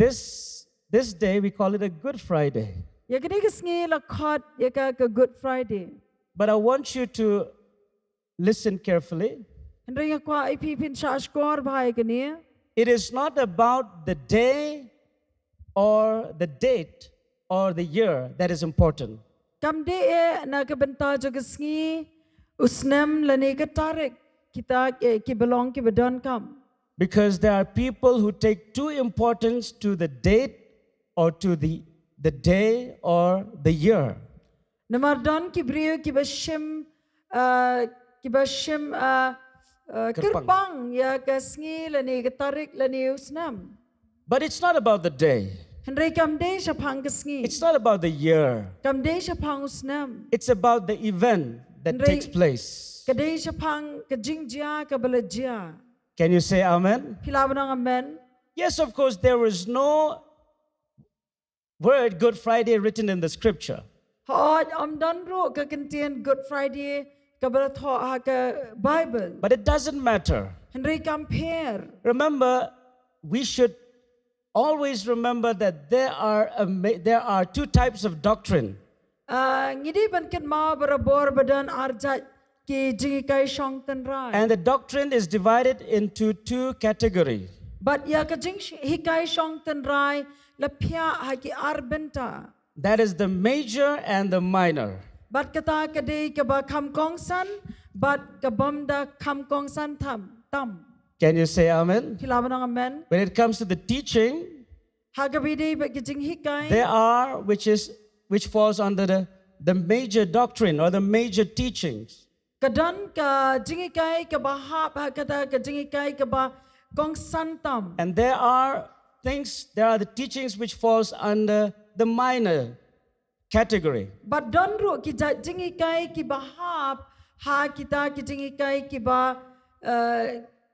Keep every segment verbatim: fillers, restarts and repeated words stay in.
This, this day, we call it a Good Friday. Ïa kane ka sngi la khot ïa ka ka Good Friday. But I want you to listen carefully. Hynrei nga kwah ïa phi phin shah shkor bha ïa kane. It is not about the day or the date or the year that is important. Kam dei eh na ka bynta jong ka sngi, u snem lane ka tarik, kita eh, ki ba long ki ba donkam. Because there are people who take too importance to the date or to the, the day or the year. Namar don ki briew ki ba shim, uh, ki ba shim uh, uh, Kyrpang. Kyrpang ïa ka sngi lane ka tarik lane u snem. But it's not about the day. Hynrei kam dei shaphang ka sngi. It's not about the year. Kam dei shaphang u snem. It's about the event that Hynrei- takes place. Ka dei shaphang ka jingjia ka ba la jia. Can you say amen? Phi lah ban ong amen. Yes, of course, there is no word Good Friday written in the scripture. Hooid, ym don ruh ka kyntien Good Friday ka ba la thoh ha ka Bible. But it doesn't matter. Hynrei kam pher. Remember, we should always remember that there are, a, ma- there are two types of doctrine. Uh, ngi dei ban kynmaw barabor ba don ar jait ki jinghikai shong tynrai. And the doctrine is divided into two categories. Bad ïa ka jinghikai shong tynrai la phiah ha ki ar bynta. That is the major and the minor. Bad kata ka dei ka ba kham kongsan, bad ka bym da kham kongsan tam. Tam. Can you say amen? Phi lah ban ong amen. When it comes to the teaching, Ha ka ba dei bad ka jinghikai. there are which is which falls under the, the major doctrine or the major teachings. Ka don ka jinghikai ka ba hap ha kata ka jinghikai ka ba kongsan tam. And there are things, there are the teachings which falls under the minor category. Bad don ruh ki jait jinghikai ki ba hap ha kita ki jinghikai ki ba uh,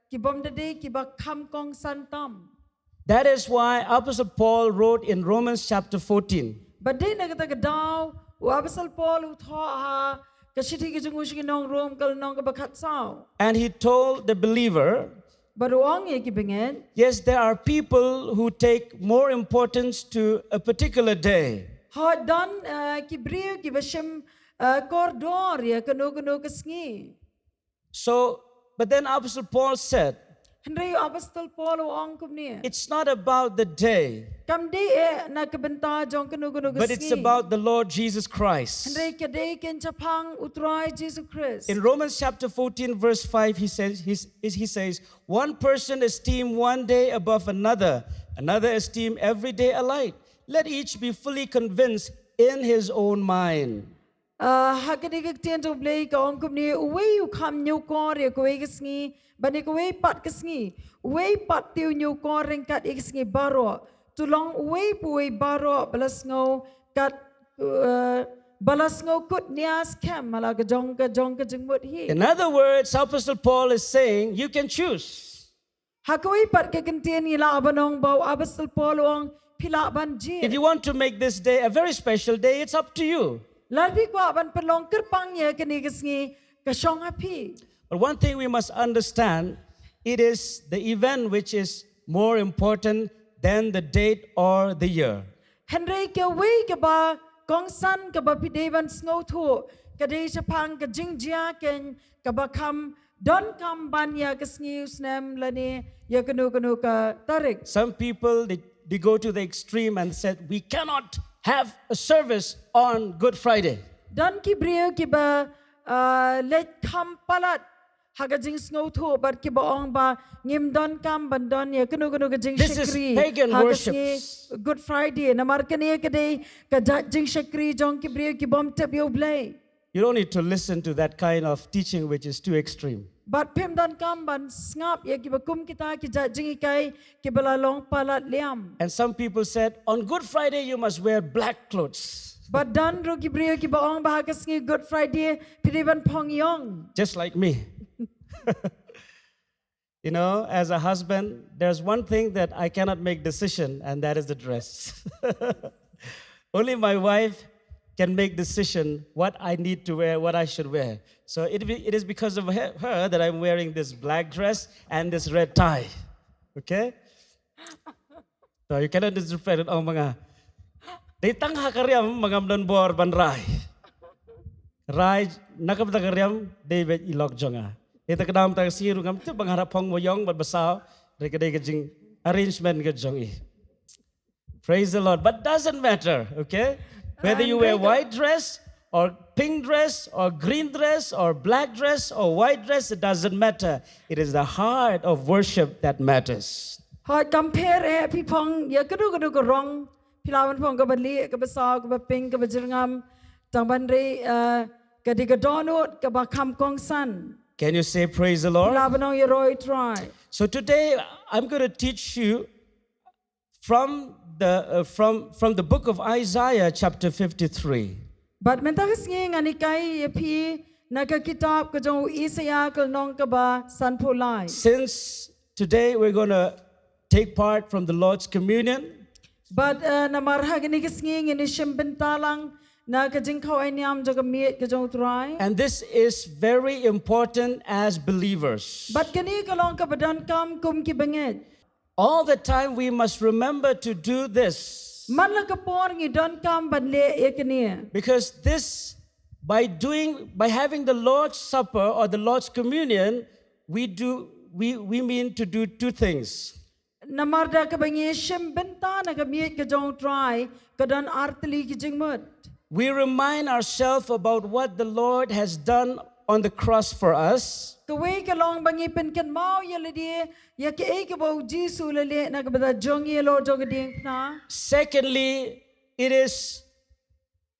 ki bym da dei ki ba kham kongsan tam. That is why Apostle Paul wrote in Romans chapter fourteen. Bad dei na kata ka daw u Apostol Paul u thoh ha ka shithi ka jong u sha ki nong Rom ka lynnong ka ba khatsaw. And he told the believer, Bad u ong ïa ki bangeit. Yes, there are people who take more importance to a particular day. Hooid, don uh, ki briew ki ba shim uh, kordor ïa kano kano ka sngi. So, but then Apostle Paul said, Hynrei u Apostol Paul u ong kumne. It's not about the day, Kam dei eh na ka bynta jong kano kano ka sngi. But it's about the Lord Jesus Christ. Hynrei ka dei kane shaphang u Trai Jisu Khrist. In Romans chapter fourteen, verse five, he says, he, he says, One person esteem one day above another, another esteem every day alike. Let each be fully convinced in his own mind. Uh, ha kane ka ktien jong u Blei ka ong kumne, uwei u kham ñiewkor ïa kawei ka sngi ban ïa kawei pat ka sngi. Uwei pat te u ñiewkor ryngkat ïa ka sngi baroh. To long uwei pa uwei baroh ba la sngew kat uh, ba la sngew kut nia skhem ha la ka jong ka jong ka jingmut hi. In other words, Apostle Paul is saying, You can choose. Ha kawei pat ka kyntien ngi lah ban ong ba u Apostol Paul u ong phi lah ban jied. If you want to make this day a very special day, it's up to you. Lada phi kwah ban pynlong kyrpang ïa kane ka sngi ka shong ha phi. But one thing we must understand, it is the event which is more important than the date or the year. Hynrei kawei ka ba kongsan ka ba phi dei ban sngewthuh ka dei shaphang ka jingjia kane ka ba kham donkam ban ïa ka sngi u snem lane ïa kano kano ka tarik. Some people, they, they go to the extreme and said, We cannot have a service on Good Friday. Don ki briew ki ba uh, leit kham palat ha ka jingsngewthuh bad ki ba ong ba ngim donkam ban don ïa kano kano ka jingshakri. This is pagan Ha ka worship. Sngi Good Friday namar kane ka dei ka jingshakri jong ki briew ki bym tip ïa u Blei. You don't need to listen to that kind of teaching which is too extreme. Bad phim donkam ban sngap ïa ki ba kum kita ki jinghikai ki ba la long palat liam. And some people said, On Good Friday, you must wear black clothes. Bad don ruh ki briew ki ba ong ba ha ka sngi Good Friday phi dei ban phong ïong. Just like me. You know, as a husband, there's one thing that I cannot make decision, and that is the dress. Only my wife can make decision what I need to wear, what I should wear. So it, be- it is because of her, her that I'm wearing this black dress and this red tie. Okay? So you cannot interpret it, ong ma nga. Dei tang ha ka riam ma ngam don bor ban rai. Rai na ka bynta ka riam dei beit i lok jong nga. Dei ta ka dam ta ka sngi ruh ngam tip ba nga hap phong ba ïong bad ba saw. Dei ka dei ka jing arrangement ka jong i. Praise the Lord. But doesn't matter, okay? Whether you wear white dress or pink dress or green dress or black dress or white dress, it doesn't matter. It is the heart of worship that matters. Hoi, kam pher eh phi phong ïa kano kano ka rong, phi lah ban phong kaba lieh, kaba saw, kaba pink, kaba jyrngam, tang ban rei eh, ka dei ka dohnud kaba kham kongsan. Can you say praise the Lord? Phi lah ban ong ïaroh Trai. So today I'm going to teach you from the uh, from from the book of Isaiah chapter fifty-three. Bad mynta ka sngi ngan hikai ïa phi na ka kitab ka jong u Isaiah ka lynnong kaba sanphew lai. Since today we're going to take part from the Lord's Communion. Bad uh, namar ha kane ka sngi ngin ïa shim bynta lang na ka jingkhawai niam jong ka miej ka jong u Trai. And this is very important as believers. Bad kane ka long kaba donkam kum ki bangeit. All the time we must remember to do this. Man la ka por ngi donkam ban leh ïa kane. Because this, by doing, by having the Lord's Supper or the Lord's Communion, we do, we, we mean to do two things. Namar da kaba ngi shim bynta na ka miej ka jong u Trai ka don artylli ki jingmut. We remind ourselves about what the Lord has done on the cross for us. Kawei ka long ba ngi pynkynmaw ïa lade ïa kaei kaba u Jisu u la leh na ka bynta jong ngi halor jong ka diengphna. Secondly, it is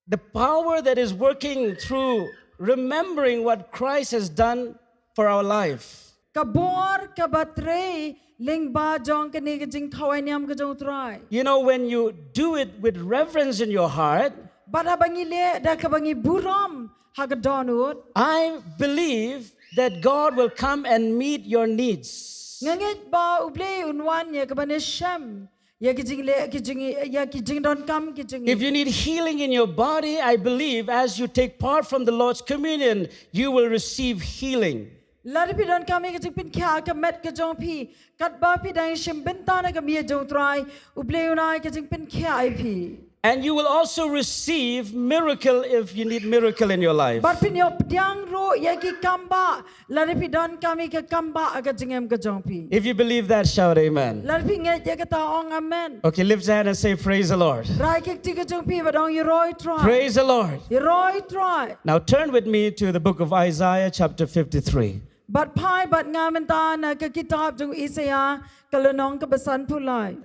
the power that is working through remembering what Christ has done for our life. Ka bor kaba trei lyngba jong kane ka jingkhawai niam ka jong u Trai. You know, when you do it with reverence in your heart, bad haba ngi leh da kaba ngi burom ha ka dohnud, I believe that God will come and meet your needs. Nga ngeit ba u Blei un wan ïa kaban ïashem ïa ki jingleh ki jing, ïa ki jingdonkam ki jong ngi. If you need healing in your body, I believe as you take part from the Lord's communion, you will receive healing. Lada phi donkam ïa ka jingpynkhiah ka met ka jong phi, katba phi dang shim bynta na ka miej jong u Trai, u Blei un ai ka jingpynkhiah ïa phi. And you will also receive miracle if you need miracle in your life. Bad phin ïoh pdiang ruh ïa ki kambah lada phi donkam ïa ka kambah ha ka jingim ka jong phi. If you believe that, shout amen. Lada phi ngeit ïa kata, ong amen. Okay, lift your hand and say, "Praise the Lord." Rai ki kti ka jong phi bad ong, "Ïaroh Trai." Praise the Lord. Ïaroh Trai. Now turn with me to the book of Isaiah, chapter fifty-three. Bad phai bad nga mynta na ka kitab jong u Isaiah, ka lynnong kaba sanphew lai.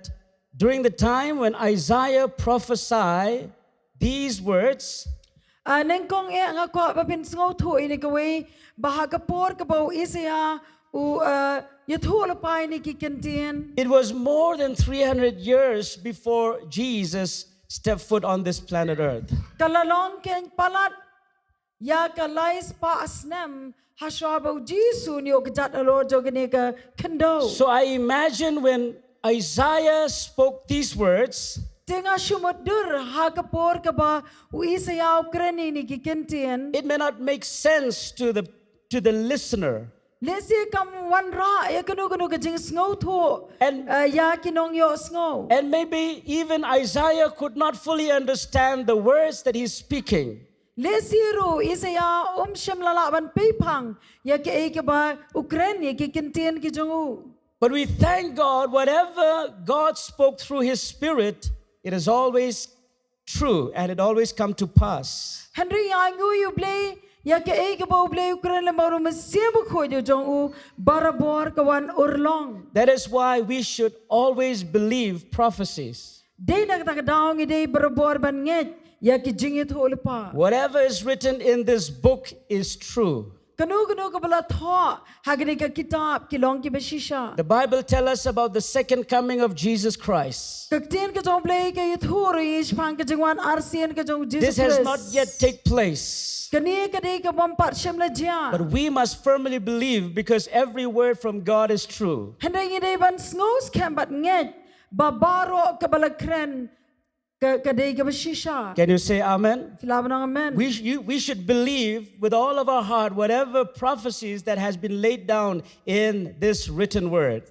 During the time when Isaiah prophesied these words, ah, nyngkong eh nga kwah ba phin sngewthuh ïa kane kawei, ba ha ka por kaba u Isaiah u, ah, ïathuh lypa ïa kine ki kyntien, it was more than three hundred years before Jesus stepped foot on this planet Earth. Ka la long khein palat ïa ka lai spah snem hashwa ba u Jisu un ïoh kjat halor jong kane ka khyndew. So I imagine when Isaiah spoke these words, te nga shu mutdur ha ka por kaba u Isaiah u kren ïa kine ki kyntien, it may not make sense to the, to the listener. Lehse kam wanrah ïa kano kano ka jingsngewthuh, and, eh, ïa ki nongïohsngew. And maybe even Isaiah could not fully understand the words that he's speaking. Lehse ruh u Isaiah um shym la lah ban peiphang ïa kaei kaba u kren ïa ki kyntien ki jong u. But we thank God, whatever God spoke through his spirit, it is always true and it always come to pass. Hynrei ïa ngi u Blei, ïa kaei kaba u Blei u kren lyngba u Mynsiem Bakhuid u jong u, barabor ka wan urlong. That is why we should always believe prophecies. Dei na kata ka daw ngi dei barabor ban ngeit ïa ki jingïathuhlypa. Whatever is written in this book is true. Kano kano kaba la thoh ha kane ka kitab ki long kiba shisha. The Bible tell us about the second coming of Jesus Christ. Ka ktien ka jong u Blei ka ïathuh ruh ïa ngi shaphang ka jingwan arsien ka jong u Jisu Khrist. This has not yet take place. Kane ka dei kaba ym pat shym la jia. But we must firmly believe because every word from God is true. Hynrei ngi dei ban sngew skhem bad ngeit ba baroh kaba la kren ka, ka dei kaba shisha. Can you say amen? Phi lah ban ong amen. We, sh-, you, we should believe with all of our heart whatever prophecies that has been laid down in this written word.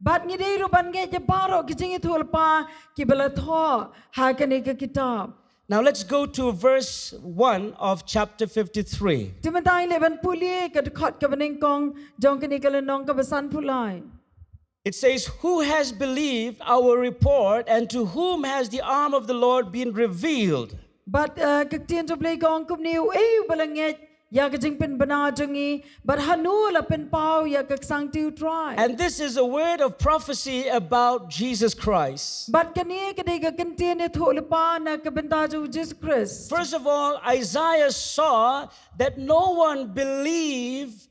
Bad ngi dei ruh ban ngeit ïa baroh ki jingïathuhlypa kiba la thoh ha kane ka kitab. Now let's go to verse one of chapter fifty-three. Te mynta ngi leit ban pule ka dkhot kaba nyngkong jong kane ka lynnong kaba sanphew lai. It says, "Who has believed our report, and to whom has the arm of the Lord been revealed?" Bad uh, ka ktien jong U Blei ka ong kumne, uei uba la ngeit ïa ka jingpynbna jong ngi, bad hano la pynpaw ïa ka ksangti U Trai. And this is a word of prophecy about Jesus Christ. Bad kane ka dei ka kyntien ïathuhlypa na ka bynta jong U Jisu Khrist. First of all, Isaiah saw that no one believed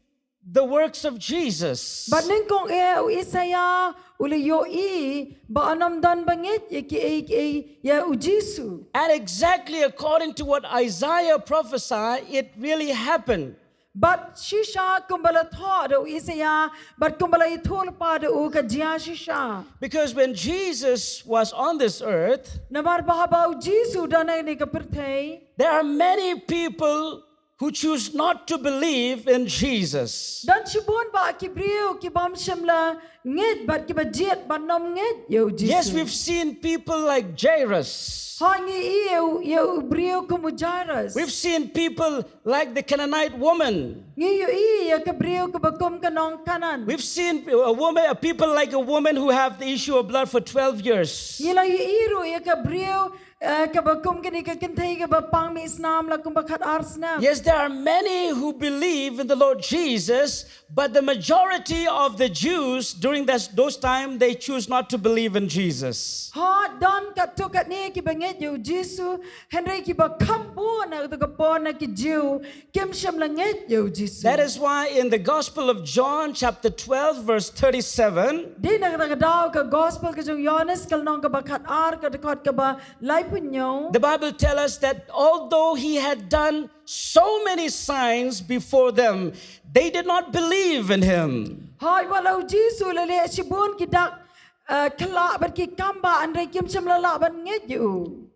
the works of Jesus. Bad nyngkong eh u Isaïah u la ïohi ba ym don ba ngeit ïa kiei kiei ïa U Jisu. And exactly according to what Isaiah prophesied, it really happened. Bad shisha kumba la thoh da u Isaïah, bad kumba la ïathuhlypa da u ka jia shisha. Because when Jesus was on this earth, namar ba haba U Jisu u don ha kane ka pyrthei, there are many people who choose not to believe in Jesus. Don shibun bah ki briew ki bym shym la ngeit bad kiba jied ban ym ngeit ïa U Jisu. Yes, we've seen people like Jairus. Hooid, ngi ïohi ïa u, ïa u briew kum u Jairus. We've seen people like the Canaanite woman. Ngi ïohi ïa ka briew kaba kum ka nong Kanaan. We've seen a woman, a people like a woman who have the issue of blood for twelve years. Ngi la ïohi ruh ïa ka briew eh, kaba kum kane ka kynthei kaba pang mih snam la kumba khat ar snem. Yes, there are many who believe in the Lord Jesus, but the majority of the Jews during that, those time, they choose not to believe in Jesus. Hooid, don katto katne kiba ngeit ïa U Jisu, hynrei kiba kham bun na kato ka por na ki Jiw kim shym la ngeit ïa U Jisu. That is why in the Gospel of John, chapter twelve, verse thirty-seven. Dei na kata ka daw ka Gospel ka jong u Ïoannis ka lynnong kaba khat ar ka dkhot kaba laiphew hynñiew. The Bible tells us that although he had done so many signs before them, they did not believe in him. Hooid, wat la U Jisu u la leh shibun ki dak, eh, kylla bad ki kam bah, hynrei kim shym la lah ban ngeit ïa u.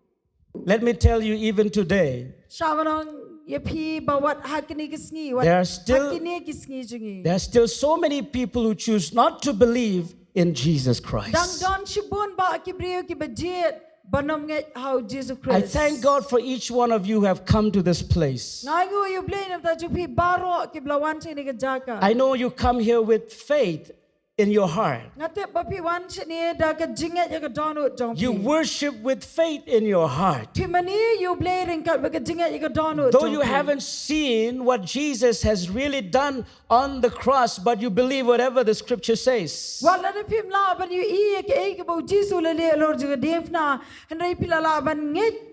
Let me tell you, even today, shwa ban ong ïa phi ba wat ha kine ki sngi, wat there are still, ha kine ki sngi jong ngi, there are still so many people who choose not to believe in Jesus Christ. Dang don shibun bah ki briew kiba jied ban ym ngeit ha U Jisu Khrist. I thank God for each one of you who have come to this place. Nga ainguh ïa U Blei namar ta jong phi baroh kiba la wan sha kane ka jaka. I know you come here with faith in your heart. Nga tip ba phi wan shane da ka jingngeit ïa ka dohnud jong phi. You worship with faith in your heart. Phi mane ïa U Blei ryngkat bad ka jingngeit ïa ka dohnud jong phi. Though you haven't seen what Jesus has really done on the cross, but you believe whatever the scripture says. Wat lada phim lah ban ïohi ïa kaei kaba U Jisu u la leh halor jong ka diengphna, hynrei phi la lah ban ngeit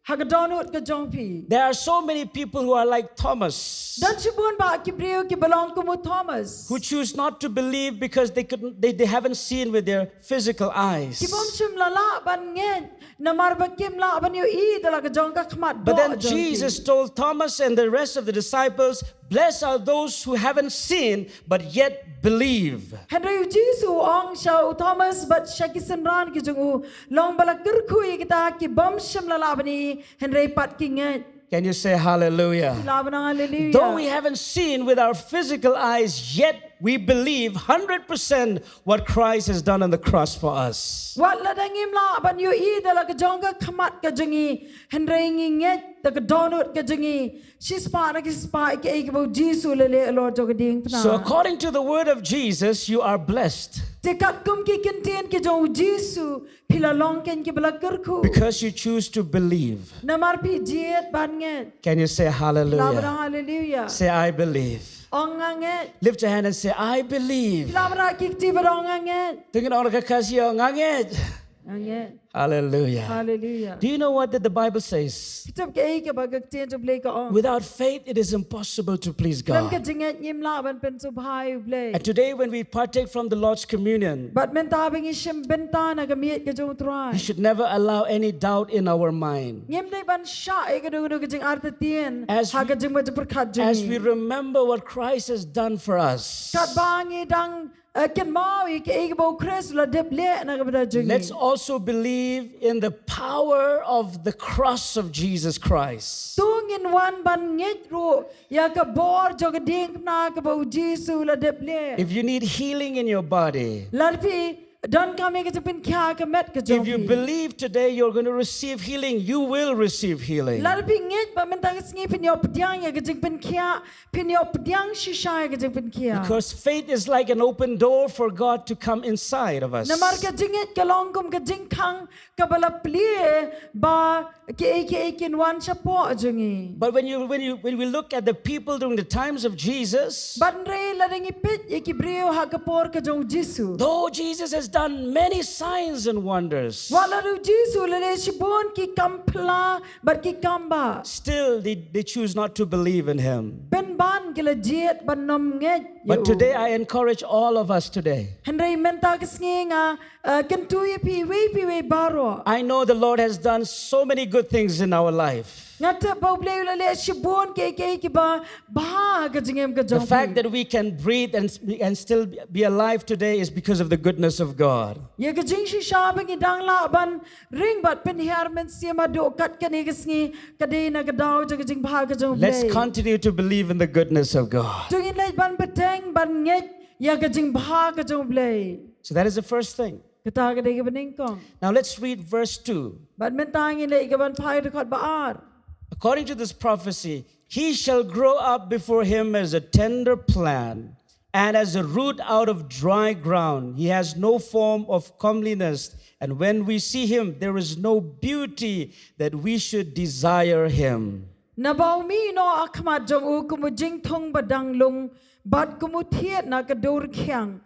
ha ka dohnud ka jong phi. There are so many people who are like Thomas. Don shibun bah ki briew kiba long kum u Thomas. Who choose not to believe because they couldn't, they, they haven't seen with their physical eyes. Ki bym shym la lah ban ngeit namar ba kim lah ban ïohi da la ka jong ka khmat doh jong ki. But then Jesus told Thomas and the rest of the disciples, "Blessed are those who haven't seen but yet believe." Hynrei U Jisu u ong sha u Thomas bad sha ki synran ki jong u, long ba la kyrkhu ïa kita ki bym shym la lah ban ïohi hynrei pat ki ngeit. Can you say hallelujah? Lah ban ong hallelujah. Though we haven't seen with our physical eyes, yet we believe hundred percent what Christ has done on the cross for us. Wat lada ngim lah ban ïohi da la ka jong ka khmat ka jong ngi, hynrei ngi ngeit da ka dohnud ka jong ngi shispah na ki spah ïa kaei kaba U Jisu u la leh halor jong ka diengphna. So according to the word of Jesus, you are blessed. Te katkum ki kyntien ki jong U Jisu, phi la long keiñ kiba la kyrkhu. Because you choose to believe. Namar phi jied ban ngeit. Can you say hallelujah? Lah ban ong hallelujah. Say, "I believe." Ong, "Nga ngeit." Lift your hand and say, "I believe." Phi lah ban rah ki kti bad ong, "Nga ngeit." To ngin ong da ka Khasi, ong, "Nga ngeit." Nga ngeit. Hallelujah. Hallelujah. Do you know what the, the Bible says? Phi tip kaei kaba ka ktien jong U Blei ka ong? Without faith, it is impossible to please God. Khlem ka jingngeit ngim lah ban pynsngewbha ïa U Blei. And today, when we partake from the Lord's communion, bad mynta ba ngi shim bynta na ka miet ka jong U Trai, we should never allow any doubt in our mind. Ngim dei ban shah ïa kano kano ka jingartatien ha ka jingmut jingpyrkhat jong ngi. As we remember what Christ has done for us, katba ngi dang eh, kynmaw ïa kaei kaba U Khrist u la dep leh na ka bynta jong ngi. Let's also believe believe in the power of the cross of Jesus Christ. To ngin wan ban ngeit ruh ïa ka bor jong ka diengphna kaba u Jisu u la dep leh. If you need healing in your body, Lada phi donkam ïa ka jingpynkhia ha ka met ka jong if you phi. Believe today you're going to receive healing, you will receive healing. Lada phi ngeit ba mynta ka sngi phin ïoh pdiang ïa ka jingpynkhia, phin ïoh pdiang shisha ïa ka jingpynkhia. Because faith is like an open door for God to come inside of us. Namar ka jingngeit ka long kum ka jingkhang kaba la plie ba kiei kiei kin wan shapoh jong ngi. But when you when you when we look at the people during the times of Jesus, Bad hynrei lada ngi peit ïa ki briew ha ka por ka jong u Jisu. Though Jesus has done many signs and wonders, Wat la u Jisu u la leh shibun ki kam pla bad ki kam bah. Still they, they choose not to believe in him. Pynban ki la jied ban ym ngeit ïa u. But today I encourage all of us today. Hynrei mynta ka sngi nga uh, kyntu ïa phi iwei pa iwei baroh. I know the Lord has done so many good things in our life. Nga tip ba u Blei u la leh shibun kiei kiei kiba bha ha ka jingim ka jong phi. The fact that we can breathe and, and still be alive today is because of the goodness of God. Ïa ka jingshisha ba ngi dang lah ban ring bad pynhiar mynsiem haduh kat kane ka sngi ka dei na ka daw jong ka jingbha ka jong u Blei. Let's continue to believe in the goodness of God. To ngin leit ban bteng ban ngeit ïa ka jingbha ka jong u Blei. So that is the first thing. Kata ka dei kaba nyngkong. Now let's read verse two. Bad mynta ngin leit ka ban phai dkhot ba ar. According to this prophecy, he shall grow up before him as a tender plant and as a root out of dry ground. He has no form of comeliness, and when we see him, there is no beauty that we should desire him. Naba u mih noh ha khmat jong u kum u jingthung ba dang lung bad kum u thied na ka dur khiang.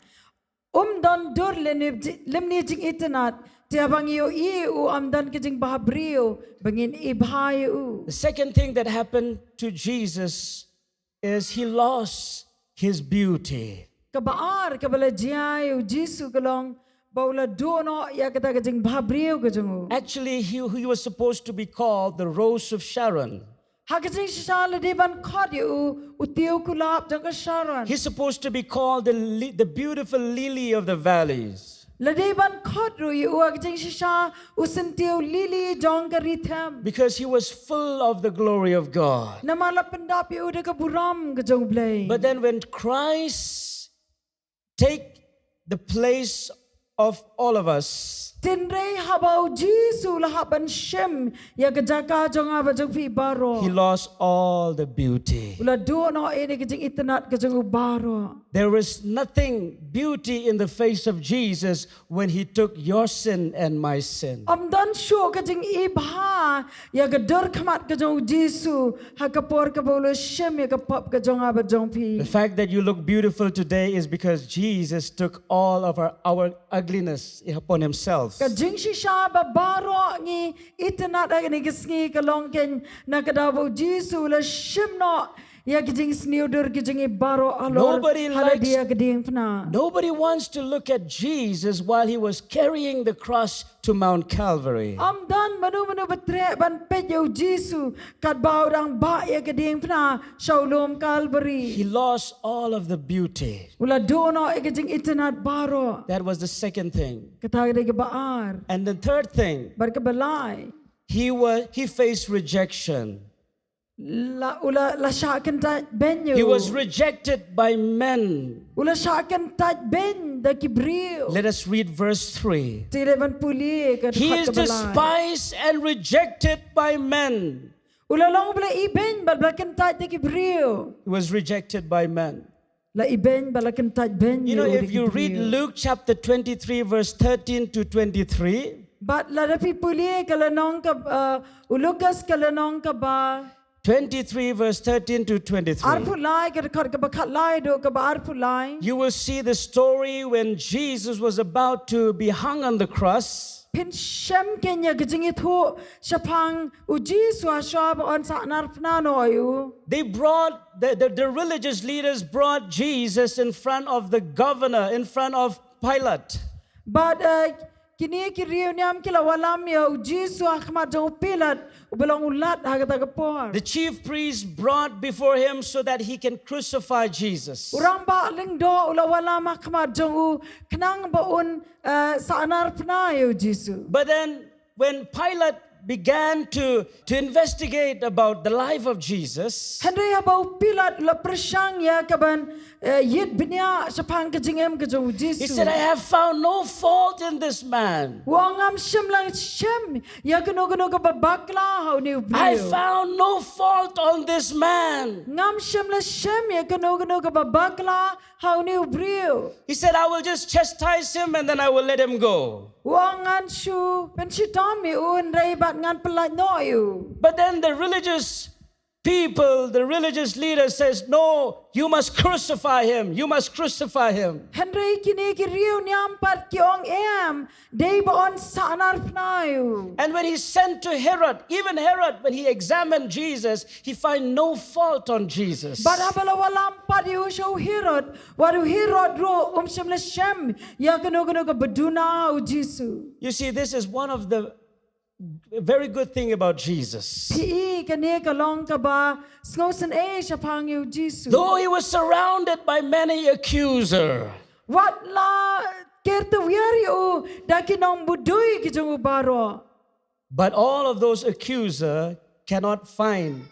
Um don dur lymne ji- lymne jingitynnad, te haba ngi ïohi ïa u ym don ka jingbhabriew ba ngin ibha ïa u. The second thing that happened to Jesus is he lost his beauty. Kaba ar kaba la jia ïa u Jisu ka long ba u la duh noh ïa kata ka jingbhabriew ka jong u. Actually, he, he was supposed to be called the Rose of Sharon. Ha ka jingshisha la dei ban khot ïa u u tiew kulab jong ka Sharon. He's supposed to be called the, li- the beautiful lily of the valleys. La dei ban khot ruh ïa u ha ka jingshisha u syntiew lili jong ka ri them. Because he was full of the glory of God. Namar la pyndap ïa u da ka burom ka jong u Blei. But then when Christ take the place of all of us, Hynrei haba u Jisu u la hap ban shim ïa ka jaka jong nga bad jong phi baroh. He lost all the beauty. U la duh noh ïa ka jingitynnad ka jong u baroh. There was nothing beauty in the face of Jesus when he took your sin and my sin. Ym don shuh ka jingibha ïa ka dur khmat ka jong u Jisu ha ka por kaba u la shim ïa ka pop ka jong nga bad jong phi. The fact that you look beautiful today is because Jesus took all of our, our ugliness upon himself. Ka jingshisha ba baroh ngi itynnad ha kane ka sngi ka long kein na ka daw ba u Jisu u la shim noh ïa ka jingsniew dur ka jong ngi baroh halor Nobody ha lade likes- ka diengphna. Nobody wants to look at Jesus while he was carrying the cross to Mount Calvary. Ym don mano mano ba treh ban peit ïa u Jisu katba u dang bah ïa ka diengphna sha u lum Kalbari. He lost all of the beauty. U la duh noh ïa ka jingitynnad baroh. That was the second thing. Kata ka dei kaba ar. And the third thing, Bad kaba lai. he was he faced rejection. La u la la shah kyntait beiñ ïa u. He was rejected by men. U la shah kyntait beiñ da ki briew. Let us read verse three. Te leit ban pule ka He is dkhot kaba lai. Despised and rejected by men. U la long ba la ibeiñ bad ba la kyntait da ki briew. He was rejected by men. La ibeiñ bad la kyntait beiñ. You know, ïa u da if ki you read briew. Luke chapter twenty-three, verse thirteen to twenty-three, Bad lada phi pule ka lynnong kaba, uh, u Lukas ka lynnong kaba twenty-three, verse thirteen to twenty-three. Arphew lai, ka dkhot kaba khatlai haduh kaba arphew lai. You will see the story when Jesus was about to be hung on the cross. Phin shem kein ïa ka jingithuh shaphang u Jisu ha shuwa ba yn sah narphna noh ïa u. They brought, the, the, the religious leaders brought Jesus in front of the governor, in front of Pilate. Bad uh, Kine ki riewniam ki la wallam ïa u Jisu ha khmat jong u Pilat, uba long u Lat ha kata ka por. The chief priests brought before him so that he can crucify Jesus. U rangbah lyngdoh u la wallam ha khmat jong u khnang ba un, eh, sahnarphna ïa u Jisu. But then, when Pilate began to, to investigate about the life of Jesus, Hynrei haba u Pilat u la pyrshang ïa kaban, eh, ïit bniah shaphang ka jingim ka jong u Jisu. He said, "I have found no fault in this man. U ong, ngam shym la shem ïa kano kano kaba bakla ha une u briew. I found no fault on this man." Ngam shym la shem ïa kano kano kaba bakla ha une u briew. He said, "I will just chastise him and then I will let him go." U ong, ngan shu pynshitom ïa u hynrei bad ngan pyllait noh ïa u. But then the religious people, the religious leader says, "No, you must crucify him. You must crucify him." Hynrei kine ki riewniam pat ki ong, em, dei ba yn sahnarphna ïa u. And when he sent to Herod, even Herod, when he examined Jesus, he find no fault on Jesus. Bad haba la wallam pat ïa u sha u Herod, wat u Herod ruh um shym la shem ïa kano kano kaba duna ha u Jisu. You see, this is one of the very good thing about Jesus. Phi i, kane ka long kaba sngewsynei shaphang ïa u Jisu. Though he was surrounded by many accuser, Wat la ker tawiar ïa u da ki nongmudui ki jong u baroh. But all of those accuser cannot find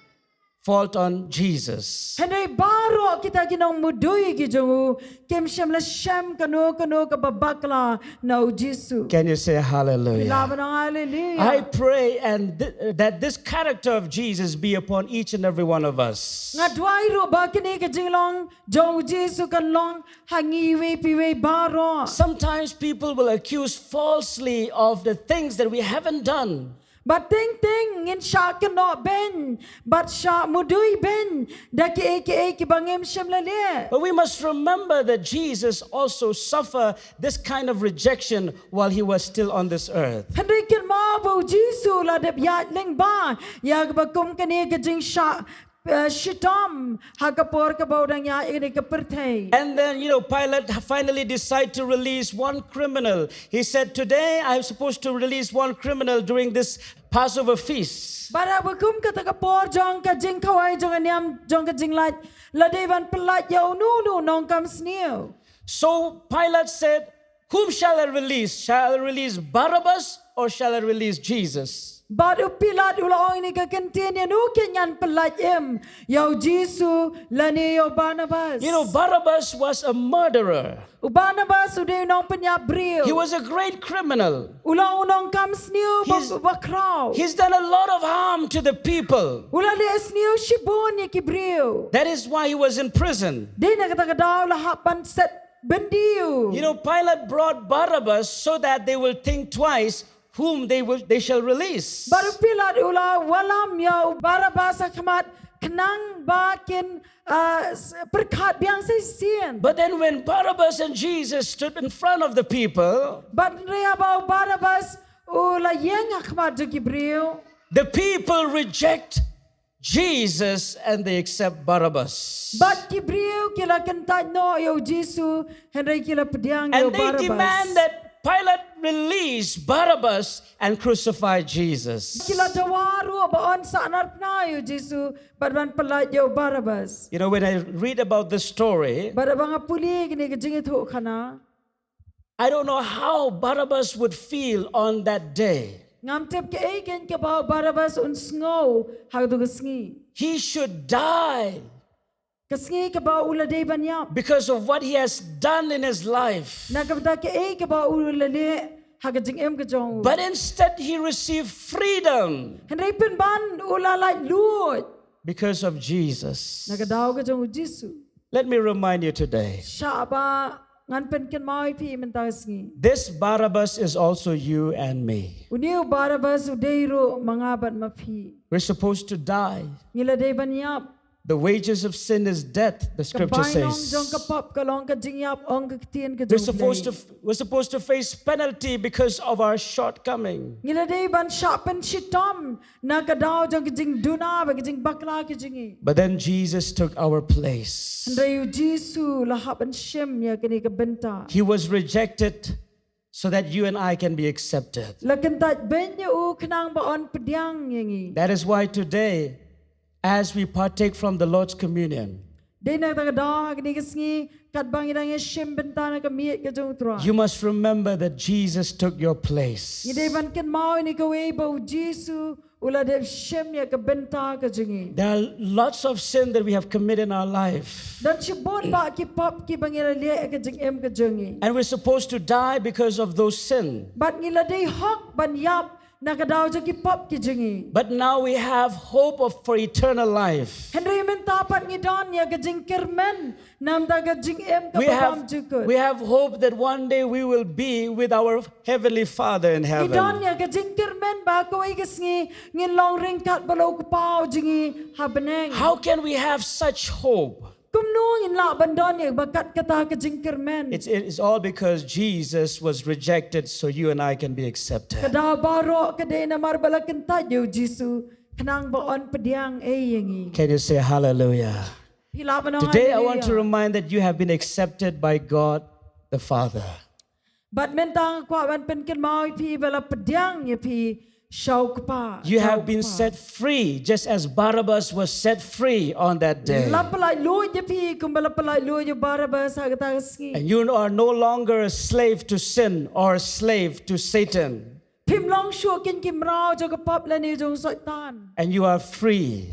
fault on Jesus. Hynrei baroh kita ki nongmudui ki jong u kim shym la shem kano kano kaba bakla na u Jisu. Can you say hallelujah? Phi lah ban ong hallelujah. I pray and th- that this character of Jesus be upon each and every one of us. Nga duwai ruh ba kane ka jinglong jong u Jisu kan long ha ngi iwei pa iwei baroh. Sometimes people will accuse falsely of the things that we haven't done. Bad teng teng ngin shah kynnoh beiñ bad shah mudui beiñ da kiei kiei kiba ngim shym la leh. But we must remember that Jesus also suffered this kind of rejection while he was still on this earth. Hynrei kynmaw ba u Jisu u la dep ïaid lyngba ïa kaba kum kane ka jingshah, eh, shitom ha ka por kaba u dang ïaid ha kane ka pyrthei. And then, you know, Pilate finally decided to release one criminal. He said, "Today I am supposed to release one criminal during this Passover feast." Bad haba kum kata ka por jong ka jingkhawai jong ka niam jong ka jinglait, la dei ban pyllait ïa uno uno u nongkam sniew. So Pilate said, "Whom shall I release? Shall I release Barabbas or shall I release Jesus?" Bad u Pilat u la ong ïa kane ka kyntien, ïano kein ngan pyllait, em ïa u Jisu lane ïa u Barnabas? You know, Barabbas was a murderer. U Barnabas u dei u nongpynïap briew. He was a great criminal. U long u nongkam sniew ba, He's, ba khraw. He's done a lot of harm to the people. U la leh sniew shibun ïa ki briew. That is why he was in prison. Dei na kata ka daw u la hap ban set byndi. You know, Pilate brought Barabbas so that they will think twice whom they will, they shall release. Bad u Pilat u la wallam ïa u Barabbas ha khmat khnang ba kin, ah, s-, pyrkhat biang sa shisien. But then when Barabbas and Jesus stood in front of the people, Bad hynrei haba u Barabbas u la ïeng ha khmat jong ki briew, the people reject Jesus and they accept Barabbas. Bad ki briew ki la kyntait noh ïa u Jisu, hynrei ki la pdiang ïa u Barabbas. And they demand that Pilate release Barabbas and crucify Jesus. Ki la dawa ruh ba yn sahnarphna ïa u Jisu bad ban pyllait ïa u Barabbas. You know, when I read about this story, Bad haba nga pule kane ka jingïathuhkhana, I don't know how Barabbas would feel on that day. Ngam tip kaei kein kaba u Barabbas un sngew ha kato ka sngi. He should die. Ka sngi kaba u la dei ban ïap. Because of what he has done in his life. Na ka bynta kaei kaba u la leh ha ka jingim ka jong u. But instead he received freedom. Hynrei pynban u la laitluid. Because of Jesus. Na ka daw ka jong u Jisu. Let me remind you today. Shah ba ngan pynkynmaw ïa phi mynta ka sngi. This Barabbas is also you and me. Une u Barabbas u dei ruh ma nga bad ma phi. We're supposed to die. Ngi la dei ban ïap. The wages of sin is death, the scripture says. Ka bainong jong ka pap ka long ka jingïap, ong ka ktien ka jong U Blei. We're supposed to, we're supposed to face penalty because of our shortcoming. Ngi la dei ban shah pynshitom na ka daw jong ka jingduna bad ka jingbakla ka jong ngi. But then Jesus took our place. Hynrei u Jisu u la hap ban shim ïa kane ka bynta. He was rejected so that you and I can be accepted. La kyntait beiñ ïa u khnang ba yn pdiang ïa ngi. That is why today, as we partake from the Lord's communion, Dei na kata ka daw ha kane ka sngi katba ngi dang ïa shim bynta na ka miej ka jong u Trai. You must remember that Jesus took your place. Ngi dei ban kynmaw ïa kane kawei ba u Jisu u la dep shim ïa ka bynta ka jong ngi. There are lots of sin that we have committed in our life. Don shibun bah ki pop kiba ngi la leh ha ka jingim ka jong ngi. And we're supposed to die because of those sin. Bad ngi la dei hok ban ïap na ka daw jong ki pop ki jong ngi. But now we have hope of for eternal life. Hynrei mynta pat ngi don ïa ka jingkyrmen namar ka jingim We kaba bym have, jukut. we have hope that one day we will be with our Heavenly Father in Ngi don heaven. ïa ka jingkyrmen ba kawei ka sngi ngin long ryngkat bad u Kpa jong ngi ha bneng. How can we have such hope? Kumno ngin lah ban don ïa ba kat kata ka jingkyrmen? It's, it's all because Jesus was rejected so you and I can be Ka accepted. daw baroh ka dei namar ba la kyntait ïa u Jisu khnang ba yn pdiang ei ïa ngi. Can you say hallelujah? Phi lah ban ong Today I want to hallelujah. Remind that you have been accepted by God the Father. Bad mynta nga kwah ban pynkynmaw ïa phi ba la pdiang ïa phi sha u Kpa. You Sha u Kpa. Have been set free just as Barabbas was set free on that day. La pyllait luid ïa phi kumba la pyllait luid ïa u Barabbas ha kata ka sngi. And you are no longer a slave to sin or a slave to Satan. Phim long shuh kein ki mraw jong ka pop lane jong u Soitan. And you are free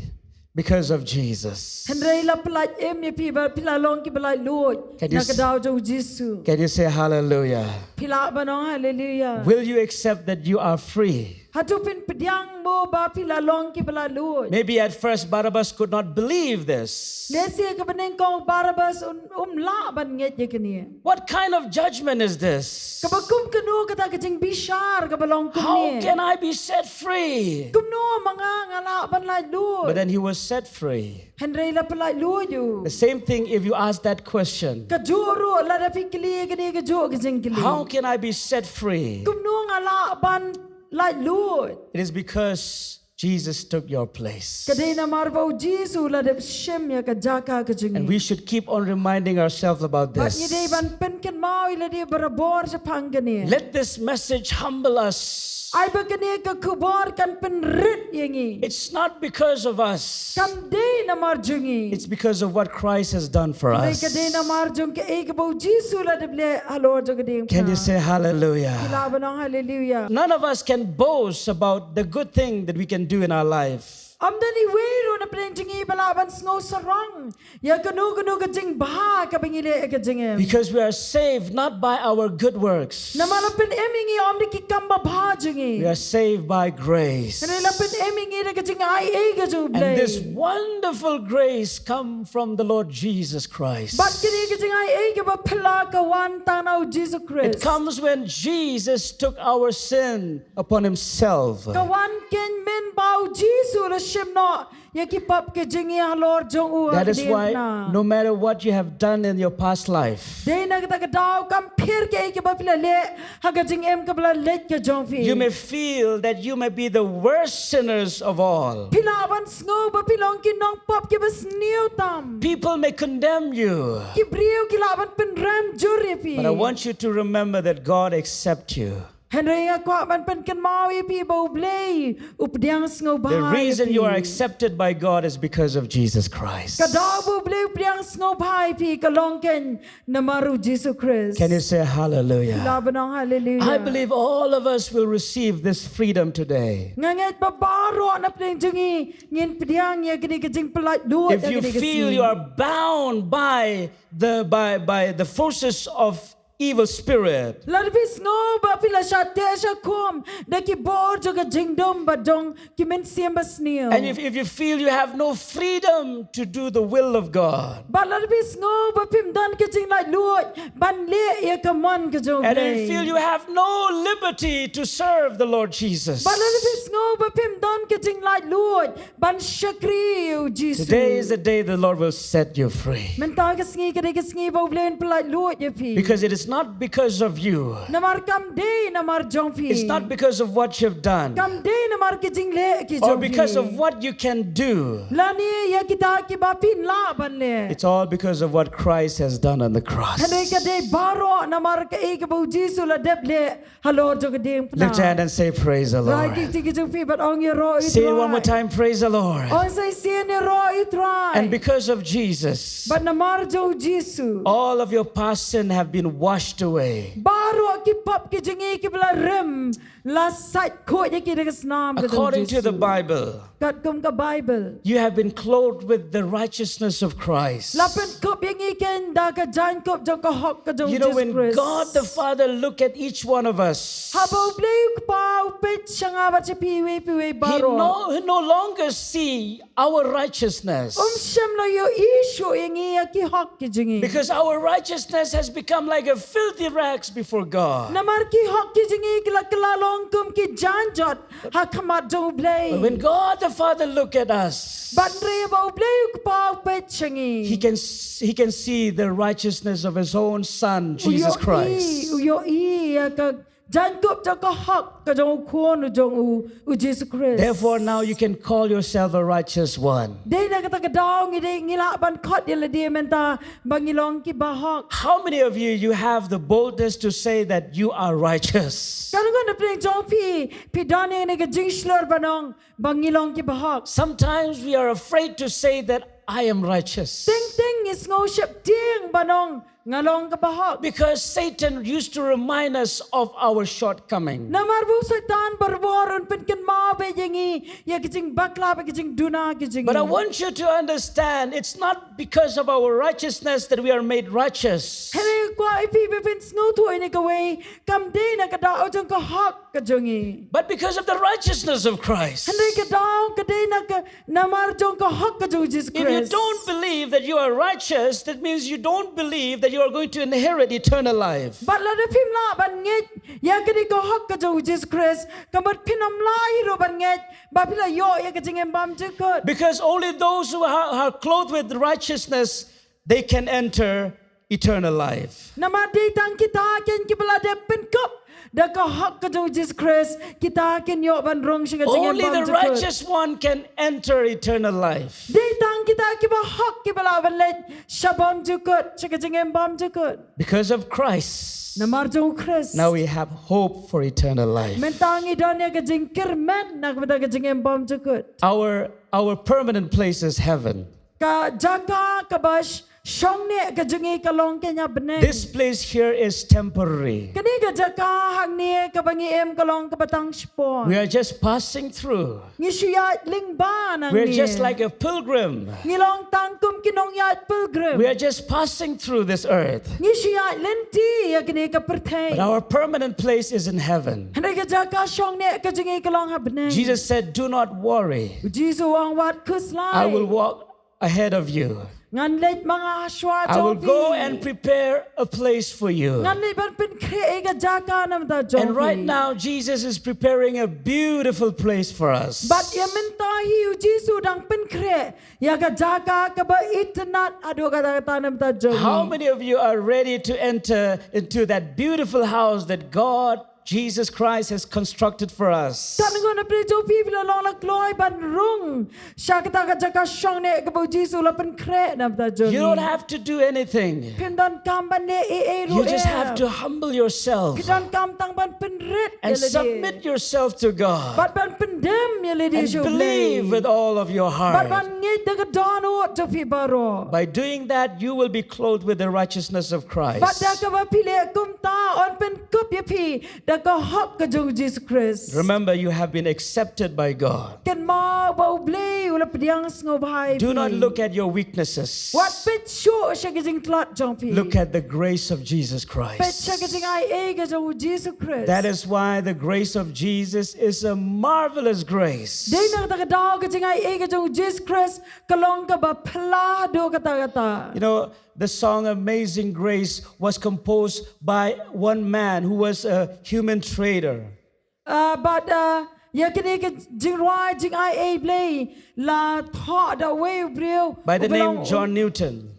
because of Jesus. Hynrei la pyllait im ïa phi ba phi la long kiba laitluid. Can you Na ka s- daw jong u Jisu. Can you say hallelujah? Phi lah ban ong hallelujah. Will you accept that you are free? Hato phin pdiang mo ba phi la long kiba laitluid? Maybe at first Barabbas could not believe this. Lehse kaba nyngkong u Barabbas un, um lah ban ngeit ïa kane. What kind of judgment is this? Kaba kum kano kata ka jingbishar kaba long kumne. How can I be set free? Kumno ma nga nga lah ban laitluid? But then he was set free. Hynrei la pyllait luid ïa u. The same thing if you ask that question. Kajuh ruh lada phi kylli kane kajuh ka jingkylli. How can I be set free? Kumno nga lah ban laitluid? It is because Jesus took your place. Ka dei namar ba u Jisu u la dep shim ïa ka jaka ka jong ngi. And we should keep on reminding ourselves about Bad ngi dei this. Ban pynkynmaw ïa lade barabor shaphang kane. Let this message humble us. Ai ba kane ka khubor kan pynrit ïa ngi. It's not because of us. Kam dei namar jong ngi. It's because of what Christ has done for Hynrei us. ka dei namar jong kaei kaba u Jisu u la dep leh halor jong ka diengphna. Can you say hallelujah? Phi lah ban ong hallelujah. None of us can boast about the good thing that we can do in our life. Ym don iwei ruh na pdeng jong ngi ba lah ban sngew sarong ïa kano kano ka jingbha kaba ngi leh ha ka jingim. Because we are saved not by our good works. Namar la pynim ïa ngi ym da ki kam babha jong ngi. We are saved by grace. Hynrei la pynim ïa ngi da ka jingaiei ka jong u Blei. And this wonderful grace come from the Lord Jesus Christ. Bad kane ka jingaiei kaba phylla ka wan tang na u Jisu Khrist. It comes when Jesus took our sin upon himself. Ka wan kein mynba u Jisu u la shim noh ïa ki pap ki jong ngi halor jong u ha ka diengphna. That is why no matter what you have done in your past life, dei na kata ka daw kam pher kaei kaba phi la leh ha ka jingim kaba la leit ka jong phi. You may feel that you may be the worst sinners of all. Phi lah ban sngew ba phi long ki nongpap kiba sniew tam. People may condemn you. Ki briew ki lah ban pynrem jur ïa phi. But I want you to remember that God accepts you. Hynrei nga kwah ban pynkynmaw ïa phi ba u Blei u pdiang sngewbha ïa phi. The reason you are accepted by God is because of Jesus Christ. Ka daw ba u Blei u pdiang sngewbha ïa phi ka long kein namar u Jisu Khrist. Can you say hallelujah? Lah ban ong hallelujah. I believe all of us will receive this freedom today. Nga ngeit ba baroh na pdeng jong ngi ngin pdiang ïa kane ka jingpyllait luid. If you feel you are bound by the by by the forces of evil spirit. Lada phi sngew ba phi la shah teh shah khum da ki bor jong ka jingdum bad jong ki mynsiem ba sniew. And if, if you feel you have no freedom to do the will of God. Bad lada phi sngew ba phim don ka jinglaitluid ban leh ïa ka mon ka jong u Blei. And if you feel you have no liberty to serve the Lord Jesus. Bad lada phi sngew ba phim don ka jinglaitluid ban shakri ïa u Jisu. Today is the day the Lord will set you free. Mynta ka sngi ka dei ka sngi ba u Blei un pyllait luid ïa phi. Because it is Not because of you. Namar kam dei namar jong phi. It's not because of what you've done Kam dei namar ki jingleh ki or jong because phi. Of what you can do. Lane ïa kita kiba phin lah ban leh. It's all because of what Christ has done on the cross. Hynrei ka dei baroh namar kaei kaba u Jisu u la dep leh halor jong ka diengphna. Lift your hand and say, "Praise the Rai Lord." ki kti ki jong phi bad ong ïaroh ïa u Trai. Say it one more time, "Praise the Lord." Ong sa shisien ïaroh ïa u Trai. And because of Jesus, Bad namar jong u Jisu. All of your past sin have been washed away. Baroh ki pap ki jong ngi kiba la rim la sait khuid ïa ki da ka snam ka jong u Jisu. According to the Bible, Katkum ka Bible. You have been clothed with the righteousness of Christ. La pynkup ïa ngi kein da ka jaiñkup jong ka hok ka jong u Jisu Khrist. You know, when God the Father look at each one of us, Haba u Blei u Kpa u peit sha nga bad sha phi iwei pa iwei he baroh. No, he no longer see our righteousness. Um shym la ïohi shuh ïa ngi ïa ki hok ki jong ngi. Because our righteousness has become like a filthy rags before God. Namar ki hok ki jong ngi ki la kylla long kum ki jaiñjot ha khmat jong u Blei. But when God the Father look at us, Bad hynrei ba u Blei u Kpa u peit sha ngi. He can, s- he can see the righteousness of his own Son, Jesus Christ. U ïohi ïa ka jaiñkup jong ka hok ka jong u Khun u jong u, u Jisu Khrist. Therefore, now you can call yourself a righteous one. Dei na kata ka daw ngi dei ngi lah ban khot ïa lade mynta ba ngi long ki bahok. How many of you, you have the boldness to say that you are righteous? Katno ngut na pdeng jong phi phi don ïa kane ka jingshlur ban ong ba ngi long ki bahok. Sometimes we are afraid to say that I am righteous. Teng teng ngi sngew sheptieng ban ong nga long ka bahok. Because Satan used to remind us of our shortcoming. Namar ba u Soitan barabor un pynkynmaw beit ïa ngi ïa ki jingbakla bad ki jingduna ki jong ngi. But I want you to understand, it's not because of our righteousness that we are made righteous. Hynrei kwah ïa phi ba phin sngewthuh ïa kane kawei, kam dei na ka daw jong ka hok ka jong ngi. But because of the righteousness of Christ. Hynrei ka daw ka dei na ka namar jong ka hok ka jong u Jisu Khrist. If you don't believe that you are righteous, that means you don't believe that you are going to inherit eternal life. Bad lada phim lah ban ngeit ïa kane ka hok ka jong u Jisu Khrist, ka mut phin ym lah hi ruh ban ngeit ba phi la ïoh ïa ka jingim bymjukut. Because only those who are, are clothed with righteousness, they can enter eternal life. Namar dei tang kita kein kiba la dep pynkup da ka hok ka jong u Jisu Khrist, kita kin ïoh ban rung sha ka jingim bymjukut. Only the righteous one can enter eternal life. Dei tang kita kiba hok kiba lah ban leit sha bymjukut, sha ka jingim bymjukut. Because of Christ. Namar jong u Khrist. Now we have hope for eternal life. Mynta ngi don ïa ka jingkyrmen na ka bynta ka jingim bymjukut. Our, our permanent place is heaven. Ka jaka kaba sh- shong neh ka jong ngi ka long kein ha bneng. This place here is temporary. Kane ka jaka hangne kaba ngi im ka long kaba tang shipor. We are just passing through. Ngi shu ïaid lyngba nangne. We're just like a pilgrim. Ngi long tang kum ki nongïaid pilgrim. We are just passing through this earth. Ngi shu ïaid lynti ïa kane ka pyrthei. But our permanent place is in heaven. Hynrei ka jaka shong neh ka jong ngi ka long ha bneng. Jesus said, "Do not worry. U Jisu u ong wat khuslai. I will walk ahead of you. Ngan leit ma nga ha shuwa jong phi. I will go and prepare a place for you." Ngan leit ban pynkhreh ïa ka jaka na bynta jong phi. And right now, Jesus is preparing a beautiful place for us. Bad ïa mynta hi u Jisu u dang pynkhreh ïa ka jaka kaba itynnad haduh katta katta na bynta jong ngi. How many of you are ready to enter into that beautiful house that God, Jesus Christ, has constructed for us? Katno ngut na pdeng jong phi phi la long la kloi ban rung sha kata ka jaka shong neh kaba u Jisu u la pynkhreh na bynta jong ngi. You don't have to do anything. Phim donkam ban leh ei ei ruh. You just have to humble yourself Phi donkam tang ban pynrit ïa lade. And submit yourself to God. Bad ban pyndem ïa lade sha u Blei. And believe with all of your heart. Bad ban ngeit da ka dohnud jong phi baroh. By doing that, you will be clothed with the righteousness of Christ. Bad da kaba phi leh kumta yn pynkup ïa phi da ka hok ka jong u Jisu Khrist. Remember, you have been accepted by God. Kynmaw ba u Blei u la pdiang sngewbha ïa phi. Do not look at your weaknesses. Wat peit shuh sha ki jingtlot jong phi. Look at the grace of Jesus Christ. Peit sha ka jingaiei ka jong u Jisu Khrist. That is why the grace of Jesus is a marvelous grace. Dei na kata ka daw ka jingaiei ka jong u Jisu Khrist ka long kaba phylla haduh katta katta. You know, the song Amazing Grace was composed by one man who was a human traitor. Ah, bad, ah, ïa kane ka jingrwai jingaiei Blei la thoh da uwei u briew. By the Uba long name John Newton.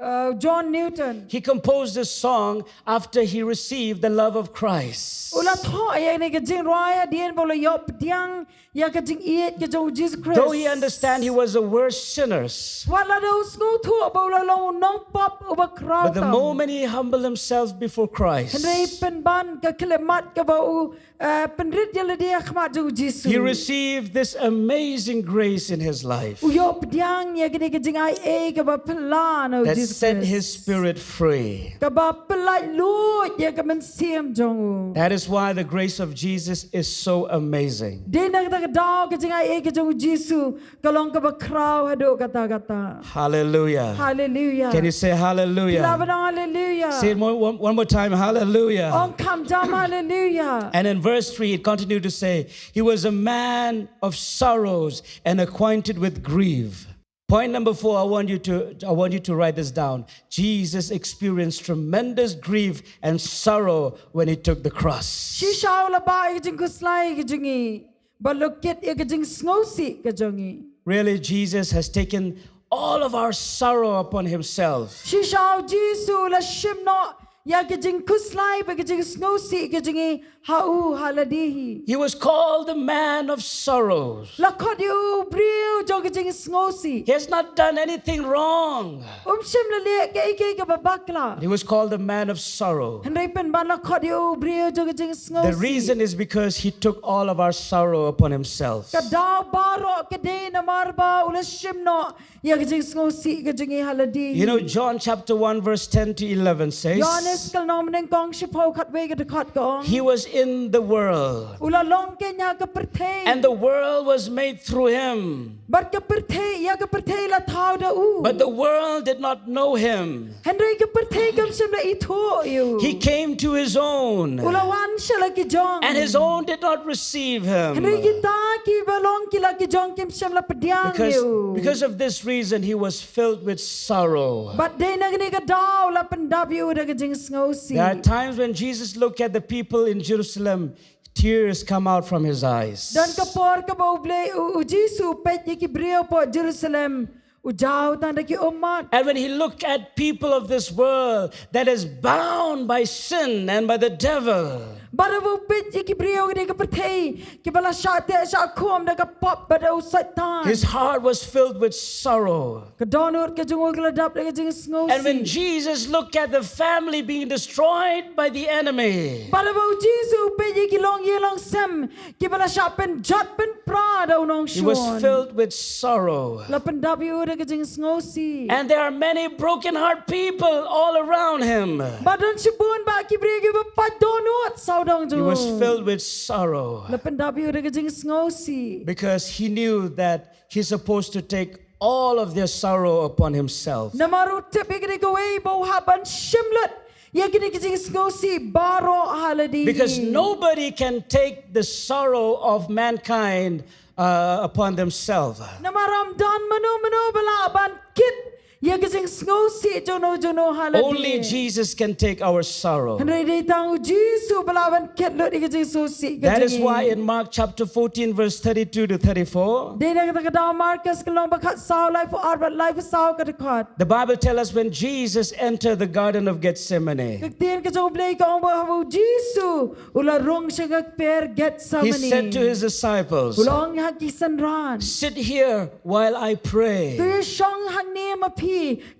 Uh, John Newton. He composed this song after he received the love of Christ. U la thoh ïa kane ka jingrwai hadien ba u la ïoh pdiang ïa ka jingïeit ka jong u Jisu Khrist. Though he understand he was a worse sinner, wat la da u sngewthuh ba u la long u nongpop uba khraw tam. But the moment he humbled himself before Christ, hynrei pynban ka khyllipmat kaba u, eh, pynrit ïa lade ha khmat jong u Jisu, he received this amazing grace in his life. U ïoh pdiang ïa kane ka jingai ei kaba phylla na u Jisu Khrist. That set his spirit free. Kaba pyllait luid ïa ka mynsiem jong u. That is why the grace of Jesus is so amazing. Dei na kata ka daw ka jingai ei ka jong u Jisu ka long kaba khraw haduh katta katta. Hallelujah. Hallelujah. Can you say hallelujah? Phi lah ban ong hallelujah. Say it more, one, one more time, hallelujah. Ong khamtam hallelujah. And in verse three, it continued to say, "He was a man of sorrows and acquainted with grief." Point number four, I want you to, I want you to write this down. Jesus experienced tremendous grief and sorrow when he took the cross. Shisha u la bah ïa ka jingkhuslai ka jong ngi, bad u la kit ïa ka jingsngewsih ka jong ngi. Really, Jesus has taken all of our sorrow upon himself. Shisha u Jisu u la shim noh ïa ka jingkhuslai bad ka jingsngewsih ka jong ngi ha u, ha lade hi. He was called the man of sorrows. La khot ïa u briew jong ka jingsngewsih. He has not done anything wrong. Um shym la leh kaei kaei kaba bakla. He was called the man of sorrow. Hynrei pynban la khot ïa u briew jong ka jingsngewsih. The reason is because he took all of our sorrow upon himself. Ka daw baroh ka dei namar ba u la shim noh ïa ka jingsngewsih ka jong ngi ha lade hi. You know, John chapter one verse ten to eleven says, Ïoannis ka lynnong banyngkong shiphew khatwei ka dkhot ka ong, "He was in the world. U la long keiñ ha ka pyrthei. And the world was made through him. Bad ka pyrthei, ïa ka pyrthei la thaw da u. But the world did not know him. Hynrei ka pyrthei kam shym la ithuh ïa u. He came to his own. U la wan sha la ki jong. And his own did not receive him." Hynrei kita kiba long ki la ki jong kim shym la pdiang ïa u. Because, because of this reason, he was filled with sorrow. Bad dei na kane ka daw la pyndap ïa u da ka jingsngewsih. There are times when Jesus looked at the people in Jerusalem, tears come out from his eyes. Don ka por kaba u Blei, u, u Jisu u peit ïa ki briew hapoh Jerusalem, u jaw tang da ki ummat. And when he looked at people of this world that is bound by sin and by the devil, bad haba u peit ïa ki briew kane ka pyrthei kiba la shah teh shah khum da ka pop bad da u Soitan, his heart was filled with sorrow. Ka dohnud ka jong u ka la dap da ka jingsngewsih. And when Jesus looked at the family being destroyed by the enemy, bad haba u Jisu u peit ïa ki longïing longsem kiba la shah pynjot pynpra da u nongshun, he was filled with sorrow. La pyndap ïa u da ka jingsngewsih. And there are many broken heart people all around him. Bad don shibun bah ki briew kiba pait dohnud sawdong jong u. He was filled with sorrow. La pyndap ïa u da ka jingsngewsih. Because he knew that he's supposed to take all of their sorrow upon himself. Namar u tip ïa kane kawei ba u hap ban shim lut ïa kine ki jingsngewsih baroh ha lade hi. Because nobody can take the sorrow of mankind, uh, upon themselves. Namar ym don mano mano ba lah ban kit ïa ki jingsngewsih jong no jong no ha lade. Only Jesus can take our sorrow. Hynrei dei tang u Jisu ba lah ban kit lut ïa ki jingsngewsih ka jong ngi. That is why in Mark chapter fourteen, verse thirty-two to thirty-four, dei na kata ka daw Markos ka lynnong ba khatsaw, laiphew ar bad laiphew saw ka dkhot. The Bible tells us when Jesus entered the Garden of Gethsemane, ka ktien ka jong u Blei ka ong ba haba u Jisu u la rung sha ka kper Gethsemane, he said to his disciples, u la ong ha ki synran, "Sit here while I pray." To ïa shong hangne ma phi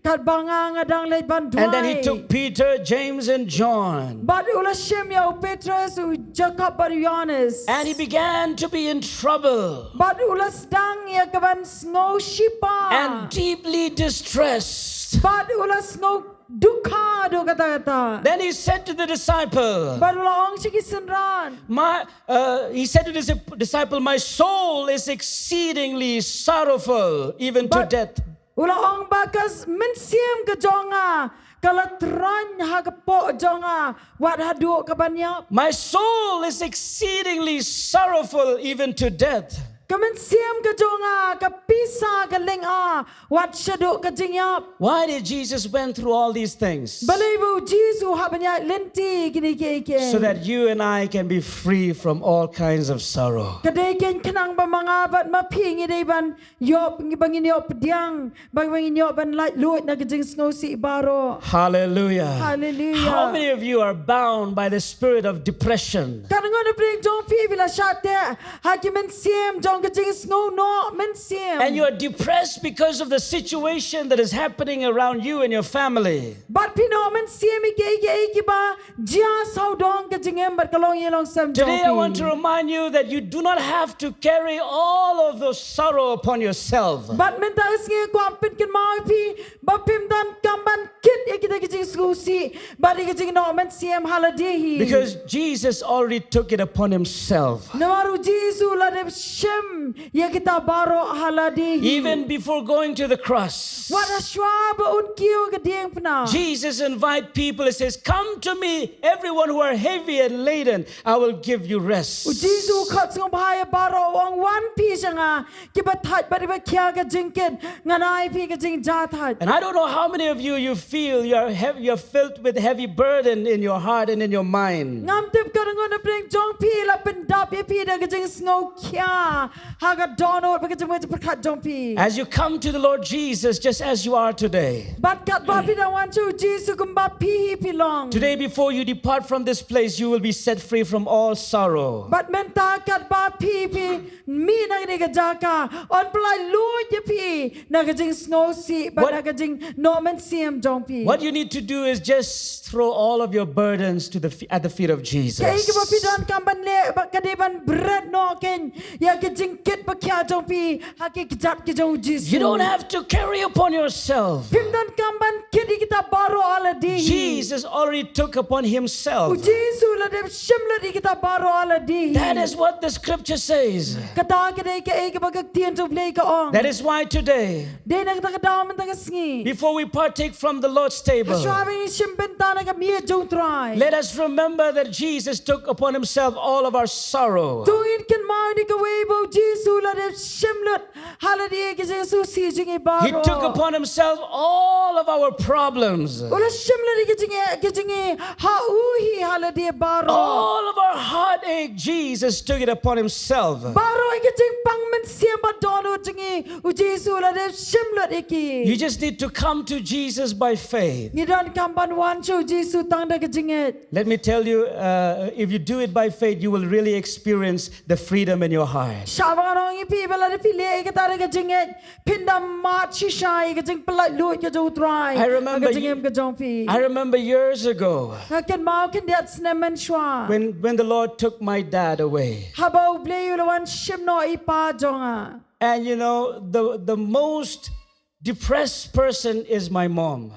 katba nga, nga dang leit ban duwai. And then he took Peter, James, and John. Bad u la shim ïa u Petros, u Jakob bad u Ïoannis. And he began to be in trouble. Bad u la sdang ïa ka ban sngew shipa. And deeply distressed. Bad u la sngew dukha haduh katta katta. Then he said to the disciple, bad u la ong sha ki synran, my, uh, he said to the disciple, "My soul is exceedingly sorrowful, even to death." Bad u la ong ba ka s-, mynsiem ka jong nga ka la tyrngah ha ka poh jong nga wat haduh ka ban ïap. "My soul is exceedingly sorrowful, even to death." Ka mynsiem ka jong nga ka pisa ka lynga wat shaduh ka jingïap. Why did Jesus went through all these things? Balei ba u Jisu hap ban ïaid lynti kine kiei kiei? So that you and I can be free from all kinds of sorrow. Ka dei keiñ khnang ba ma nga bad ma phi ngi dei ban ïoh, ba ngin ïoh pdiang, ba ngin ïoh ban laitluid na ka jingsngewsih baroh. Hallelujah. Hallelujah. How many of you are bound by the spirit of depression? Katno na pdeng jong phi phi la shah teh ha ki mynsiem jong ka jingsngew noh mynsiem. And you are depressed because of the situation that is happening around you and your family. Bad phi noh mynsiem ïa kiei kiei kiba jia sawdong ka jingim bad ka longïing longsem jong phi. Today I want to remind you that you do not have to carry all of those sorrow upon yourself. Bad mynta ka sngi nga kwah pynkynmaw ïa phi ba phim donkam ban kit ïa kita ki jingsngewsih bad ïa ki jingnoh mynsiem ha lade hi. Because Jesus already took it upon himself. Namar u Jisu u la dep shim ïa kita baroh ha lade hi. Even before going to the cross, wat hashwa ba un kiew ha ka diengphna, Jesus invite people, he says, "Come to me, everyone who are heavy and laden, I will give you rest." U Jisu u khot sngewbha ïa baroh, u ong, "Wan phi sha nga, kiba thait bad kiba khia ka jingkit, ngan ai phi ka jingjahthait." And I don't know how many of you, you feel you are heavy, you are filled with heavy burden in your heart and in your mind. Ngam tip katno na pdeng jong phi la pyndap ïa phi da ka jingsngewkhia ha ka dohnud bad ka jingmut jingpyrkhat jong phi. As you come to the Lord Jesus, just as you are today, bad katba phi dang wan sha u Jisu kumba phi hi phi long, today, before you depart from this place, you will be set free from all sorrow. Bad mynta katba phi phi mih na kane ka jaka, yn pyllait luid ïa phi na ka jingsngewsih bad, what, na ka jingnoh mynsiem jong phi. What you need to do is just throw all of your burdens to the fe-, at the feet of Jesus. Kaei kaba phi donkam ban leh, ba ka dei ban bret noh keiñ ïa ka jingkit ba khia jong phi ha ki kjat ki jong u Jisu. You don't have to carry upon yourself. Phim donkam ban kit ïa kita baroh ha lade hi. Jesus already took upon himself. U Jisu u la dep shim lut ïa kita baroh ha lade hi. That is what the scripture says. Kata ka dei kaei kaba ka ktien jong u Blei ka ong. That is why today, dei na kata ka daw mynta ka sngi, before we partake from the Lord's table, hashwa ba ngin shim bynta na ka miet jong u Trai, let us remember that Jesus took upon himself all of our sorrow. To ngin kynmaw ïa kawei ba u Jisu u la dep shim lut ha lade ki jingsngewsih jong ngi baroh. He took upon himself all of our problems. U la shim lut ki jing, ki jingeh ha u hi ha lade baroh. All of our heartache, Jesus took it upon himself. Baroh ki jingpang mynsiem bad dohnud jong ngi, u Jisu u la dep shim lut ïa ki. You just need to come to Jesus by faith. Ngi donkam ban wan sha u Jisu tang da ka jingngeit. Let me tell you, uh, if you do it by faith, you will really experience the freedom in your heart. Shah ba ngan ong ïa phi ba lada phi leh ïa kata da ka jingngeit, phin da mad shisha ïa ka jingpyllait luid ka jong u Trai ha ka jingim ka jong phi. I remember years ago, nga kynmaw khyndiat snem mynshuwa, when, when the Lord took my dad away. Haba u Blei u la wan shim noh i pa jong nga. And you know, the, the most depressed person is my mom.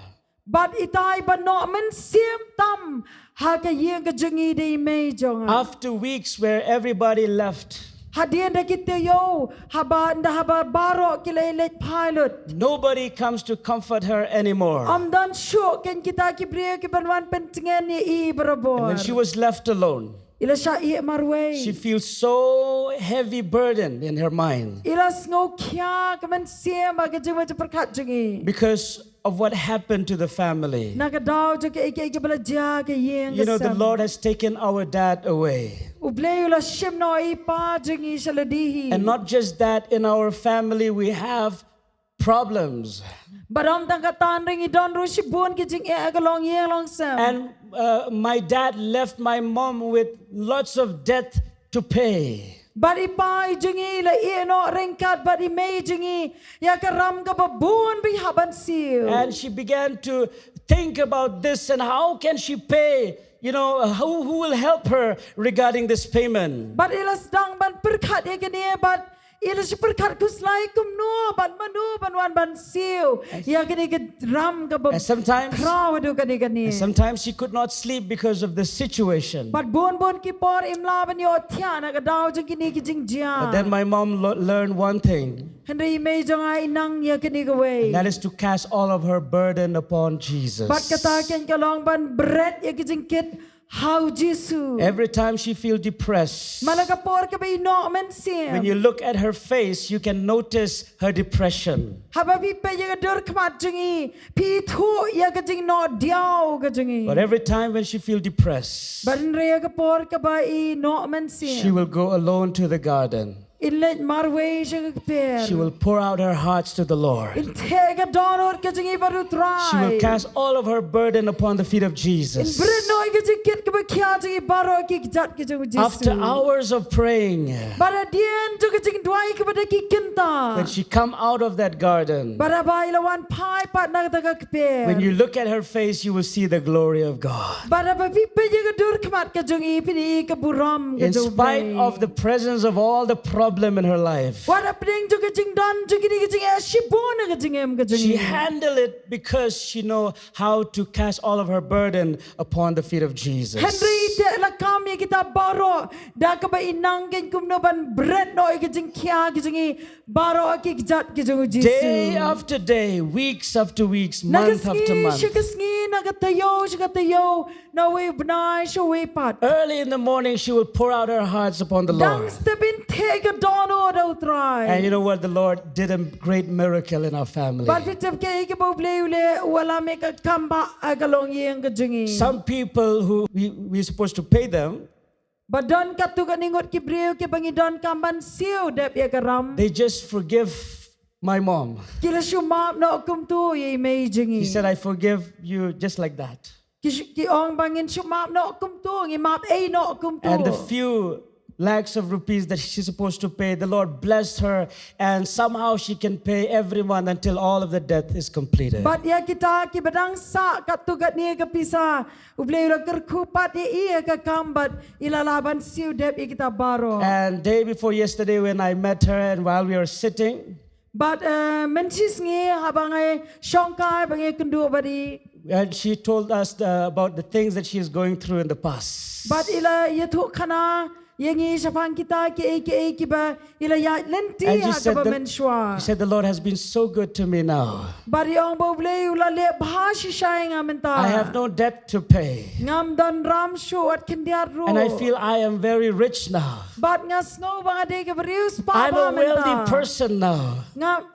Bad ita i ba noh mynsiem tam ha ka ïing ka jong ngi dei i mei jong nga. After weeks where everybody left, hadien da ki taïew, haba, ynda haba baroh ki la ïaleit phai lut, nobody comes to comfort her anymore. Ym don shuh keiñ kita ki briew ki ban wan pyntngen ïa i barabor. And when she was left alone, i la shah ïeh marwei. She feels so heavy burden in her mind. I la sngewkhia ka mynsiem ha ka jingmut jingpyrkhat jong i. Because of what happened to the family. Na ka daw jong kaei kaei kaba la jia ha ka ïing ka sem. You know, the Lord has taken our dad away. U Blei u la shim noh i pa jong ngi sha lade hi. And not just that, in our family we have problems. Bad ym tang katta, ngi don ruh shibun ki jingeh ha ka longïing longsem. And, uh, my dad left my mom with lots of debt to pay. Bad i pa i jong ngi i la ïeh noh ryngkat bad i mei i jong ngi ïa ka ram kaba bun ba i hap ban siew. And she began to think about this and how can she pay, you know, who, who will help her regarding this payment? Bad i la sdang ban pyrkhat ïa kane bad i la shu pyrkhat khuslai kumno bad mano ban wan ban siew ïa kane ka ram kaba khraw haduh kane kane. And sometimes she could not sleep because of the situation. Bad bun bun ki por im lah ban ïohthiah na ka daw jong kine ki jingjia. But then my mom lo-, learned one thing. Hynrei i mei jong nga i nang ïa kane kawei. And that is to cast all of her burden upon Jesus. Bad kata keiñ ka long ban bret ïa ki jingkit ha u Jisu. Every time she feels depressed, Man la ka por kaba i noh mynsiem. When you look at her face, you can notice her depression. Haba phi peit ïa ka dur khmat jong i, phi thuh ïa ka jingnoh diaw ka jong i. But every time when she feels depressed, Bad hynrei ïa ka por kaba i noh she mynsiem, will go alone to the garden. in leit marwei sha ka kper. She will pour out her hearts to the Lord. In theh ka dohnud ka jong i bad u Trai. She will cast all of her burden upon the feet of In Jesus. bret noh ïa ka jingkit kaba khia jong i baroh ki kjat ki jong u Jisu. After hours of praying, Bad hadien jong ka jingduwai kaba da ki kynta. When she come out of that garden, Bad haba i la wan phai pat na kata ka kper. When you look at her face, you will see the glory of God. Bad haba phi peit ïa ka dur khmat ka jong i, phin i ka burom ka In jong u spite Blei. Of the presence of all the problem in her life, Wat hapdeng jong ka jingdon jong kine ka jingeh shibun ha ka jingim ka jong i. She handled it because she know how to cast all of her burden upon the feet of Jesus. Hynrei i teh lakam ïa kita baroh da kaba i nang keiñ kumno ban bret noh ïa ka jingkhia ka jong i baroh ki kjat ki jong u Jisu. Day after day, weeks after weeks, Na ka month after sngi month. Sha ka sngi, na ka taïew sha ka taïew, na wei u bnai sha wei pat. Early in the morning, she will pour out her hearts upon the Dang Lord. step in theh ka dohnud ha u Trai. And you know what? The Lord did a great miracle in our family. Bad phi tip kaei kaba u Blei u leh, u la mih ka kam ba ha ka longïing ka jong i. Some people who we, we supposed to pay them, Ba don katto katne ngut ki briew kiba ngi donkam ban siew dep ïa ka ram. They just forgive my mom. Ki la shu map noh kumto ïa i mei jong i. He said, "I forgive you just like that." Ki shu, ki ong ba ngin shu map noh kumto, ngi map ei noh kumto. And the few lakhs of rupees that she's supposed to pay, the Lord blessed her, and somehow she can pay every month until all of the debt is completed. Bad ïa kita kiba dang sah katto katne ka pisa, u Blei u la kyrkhu pat ïa i ïa ka kam bad i la lah ban siew dep ïa kita baroh. And day before yesterday, when I met her and while we were sitting, Bad eh, mynta shi sngi haba nga ïashongkai, ba nga ïakynduh bad i. And she told us the, about the things that she is going through in the past. Bad i la ïathuhkhana ïa ngi shaphang kita kiei kiei kiba i la ïaid lynti ha kaba mynshuwa. She said, "The Lord has been so good to me now. Bad i ong ba u Blei u la leh bha shisha ïa nga mynta. I have no debt to pay. Ngam don ram shuh wat khyndiat ruh. And I feel I am very rich now. Bad nga sngew ba nga dei ka briew spah I'm bha a wealthy mynta. Person now. Nga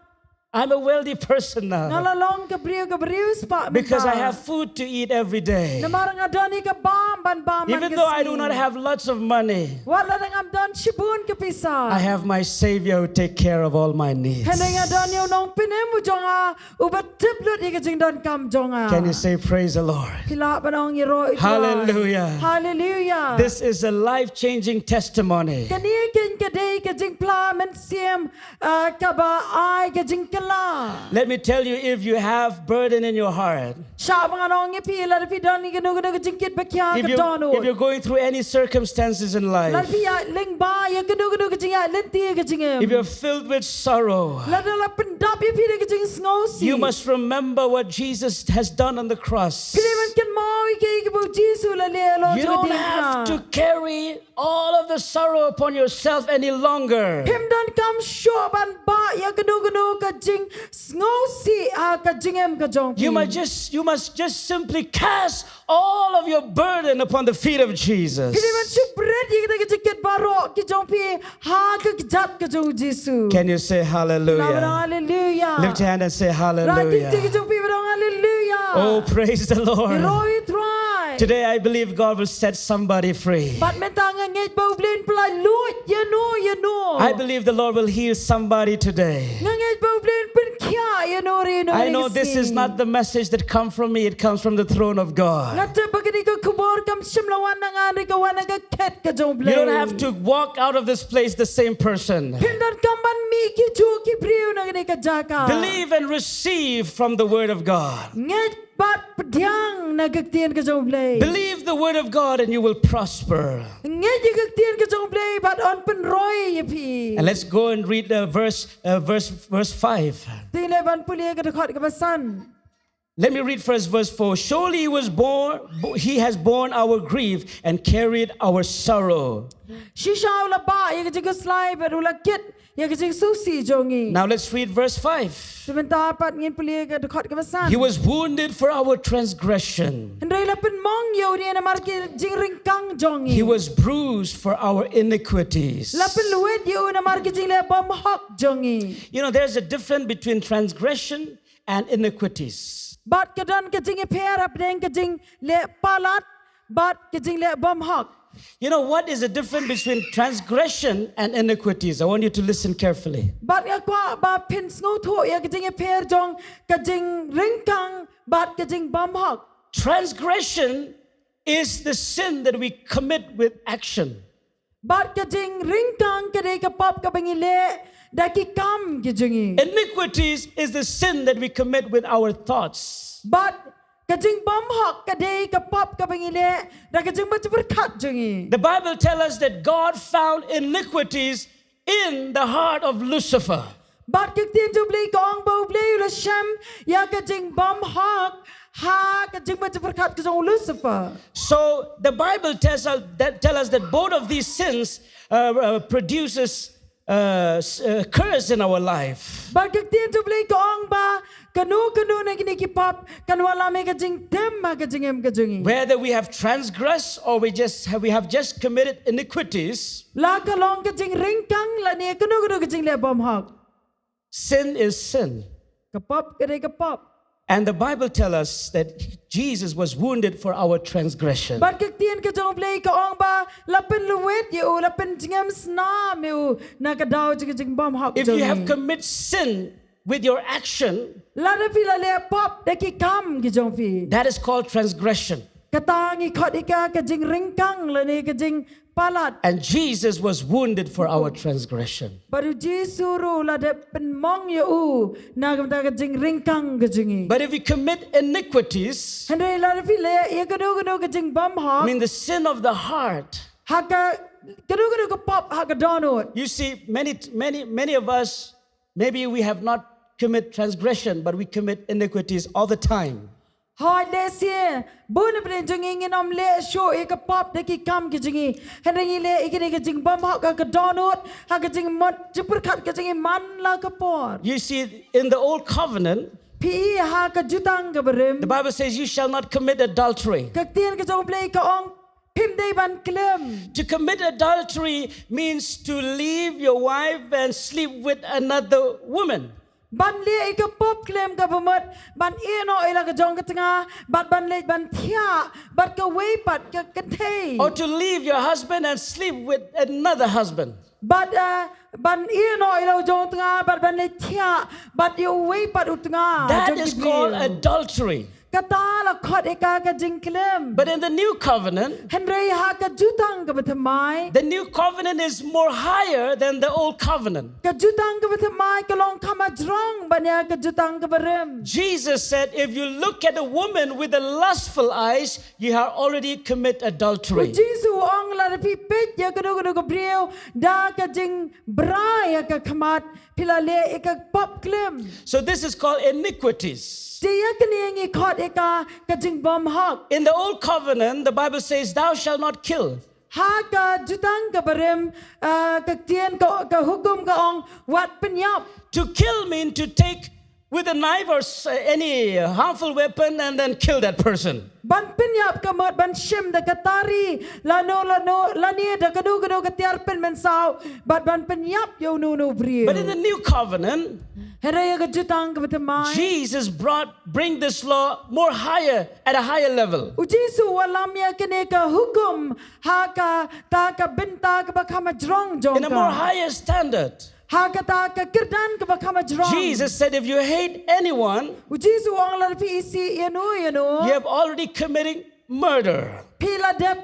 I'm a wealthy person Nga now. La long ka briew, ka briew spah mynta. Because I have food to eat every day. Namar nga don ïa ka bam ban bam man ka sngi. Even though I do not have lots of money, Wat la ngam don shibun ka pisa. I have my Savior who take care of all my needs. Hynrei nga don ïa u Nongpynim u jong nga, uba tip lut ïa ka jingdonkam jong nga. Can you say, "Praise the Lord"? Phi lah ban ong, "Ïaroh ïa u Trai." Hallelujah. Hallelujah. This is a life-changing testimony. Kane keiñ ka dei ka jingphla mynsiem, ah, kaba ai ka jingkylla. Let me tell you, if you have burden in your heart, Shah ba ngan ong ïa phi, lada phi don ïa kano kano ka jingkit ba khia ha ka dohnud. If you're going through any circumstances in life, Lada phi ïaid lyngba ïa kano kano ka jingïaid lynti ha ka jingim. If you're filled with sorrow, Lada la pyndap ïa phi da ka jingsngewsih. You must remember what Jesus has done on the cross. Phi dei ban kynmaw ïa kaei kaba u Jisu u la leh halor jong ka diengphna. You don't have to carry all of the sorrow upon yourself any longer. Phim donkam shuh ban bah ïa kano kano ka jingsngewsih ha ka jingim ka jong phi. You must just, you must just simply cast all of your burden upon the feet of Jesus. Phi dei ban shu bret ïa kita ki jingkit baroh ki jong phi ha ka kjat ka jong u Jisu. Can you say hallelujah? Hallelujah. Lift your hand and say hallelujah. Rah kti ki jong phi bad ong hallelujah. Oh, praise the Lord. Ïaroh ïa u Trai. Today I believe God will set somebody free. Bad mynta nga ngeit ba u Blei un pyllait luid ïano ïano. I believe the Lord will heal somebody today. Nga ngeit ba u Blei un pynkhiah ïano re ïano. I know this is not the message that come from me, it comes from the throne of God. Nga tip ba kane ka khubor kam shym la wan na nga, hynrei ka wan na ka khet ka jong u Blei. You don't have to walk out of this place the same person. Phim donkam ban mih ki juh ki briew na kane ka jaka. Believe and receive from the word of God. Ngeit bad pdiang na ka ktien ka jong u Blei. Believe the word of God and you will prosper. Ngeit ïa ka ktien ka jong u Blei bad un pynroi ïa phi. And let's go and read the verse, uh, verse, verse five. Te ngin leit ban pule ïa ka dkhot kaba san. Let me read first verse four. Surely he was born, bo-, he has borne our grief and carried our sorrow. Shisha u la bah ïa ka jingkhuslai bad u la kit ïa ka jingsngewsih jong ngi. Now let's read verse five. Te mynta pat ngin pule ka dkhot kaba san. He was wounded for our transgression. Hynrei la pynmong ïa u ne namar ki jingryngkang jong ngi. He was bruised for our iniquities. La pynlwet ïa u namar ki jingleh bymhok jong ngi. You know, there's a difference between transgression and iniquities. Bad ka don ka jingïapher hapdeng ka jingleh palat bad ka jingleh bymhok. You know, what is the difference between transgression and iniquities? I want you to listen carefully. Bad nga kwah ba phin sngewthuh ïa ka jingïapher jong ka jingryngkang bad ka jingbymhok. Transgression is the sin that we commit with action. Bad ka jingryngkang ka dei ka pop kaba ngi leh da ki kam ki jong ngi. Iniquities is the sin that we commit with our thoughts. Bad ka jingbymhok ka dei ka pop kaba ngi leh da ka jingmut jingpyrkhat jong ngi. The Bible tells us that God found iniquities in the heart of Lucifer. Bad ka ktien jong U Blei ka ong ba U Blei u la shem ïa ka jingbymhok ha ka jingmut jingpyrkhat ka jong u Lucifer. So the Bible tells us that, tell us that both of these sins uh, uh, produces uh, s- uh, curse in our life. Bad ka ktien jong U Blei ka ong ba kano kano na kine ki pop kan wallam ïa ka jingtem ha ka jingim ka jong ngi. Whether we have transgressed or we just have, we have just committed iniquities, La ka long ka jingryngkang lane kano kano ka jingleh bymhok. sin is sin. Ka pop ka dei ka pop. And the Bible tells us that Jesus was wounded for our transgression. Bad ka ktien ka jong U Blei ka ong ba la pynlwet ïa u, la pynjngem snam ïa u na ka daw jong ka jingbymhok If jong you have ngi. Commit sin with your action, Lada phi la leh pop da ki kam ki jong phi, that is called transgression. kata ngi khot ïa ka ka jingryngkang lane ka jingpalat. And Jesus was wounded for our transgression. Bad u Jisu ruh la dep pynmong ïa u na ka bynta ka jingryngkang ka jong ngi. But if we commit iniquities, Hynrei lada phi leh ïa kano kano ka jingbymhok, I mean the sin of the heart. Ha ka kano kano ka pop ha ka dohnud. You see, many, many, many of us, maybe we have not commit transgression, but we commit iniquities all the time. Hooid, lehse bun na pdeng jong ngi ngin ym leh shuh ïa ka pop da ki kam ki jong ngi. Hynrei ngi leh ïa kine ka jingbymhok ha ka dohnud, ha ka jingmut jingpyrkhat ka jong ngi man la ka por. You see, in the old covenant, Phi i ha ka Jutang kaba rim, the Bible says, "You shall not commit adultery." Ka ktien ka jong U Blei ka ong, phim dei ban klim. To commit adultery means to leave your wife and sleep with another woman. Ban leh ïa ka pop klim kaba mut ban ïehnoh ïa la ka jong ka tnga bad ban leit ban thiah bad kawei pat ka kynthei. Or to leave your husband and sleep with another husband. Bad uh, ban ïehnoh ïa la u jong u tnga bad ban leit thiah bad ïa uwei pat u tnga. That is called adultery. Kata la khot ïa ka ka jingklim. But in the new covenant, Hynrei ha ka Jutang kaba thymmai, the new covenant is more higher than the old covenant. Ka Jutang kaba thymmai ka long kham hajrong ban ïa ka Jutang kaba rim. Jesus said, "If you look at a woman with the lustful eyes, you have already commit adultery." U Jisu u ong lada phi peit ïa kano kano ka briew da ka jingbra ïa ka khmat, phi la leh ïa ka pop klim. So this is called iniquities. Te ïa kane ngi khot ïa ka ka jingbymhok. In the old covenant, the Bible says, "Thou shalt not kill." Ha ka Jutang kaba rim, uh, ka ktien ka, ka hukum ka ong wat pynïap. To kill means to take with a knife or s- any harmful weapon and then kill that person. Ban pynïap ka mut ban shim da ka tari lano lano lane da kano kano ka tiar pynmynsaw bad ban pynïap ïa uno uno u briew. But in the new covenant, Hynrei ïa ka Jutang kaba thymmai, Jesus brought bring this law more higher, at a higher level. U Jisu u wallam ïa kane ka hukum ha kata ka bynta kaba kham hajrong jong ka. In a more higher standard. Ha kata ka kyrdan kaba kham hajrong. Jesus said, "If you hate anyone, U Jisu u ong lada phi isih ïano ïano, you have already committing murder." Phi la dep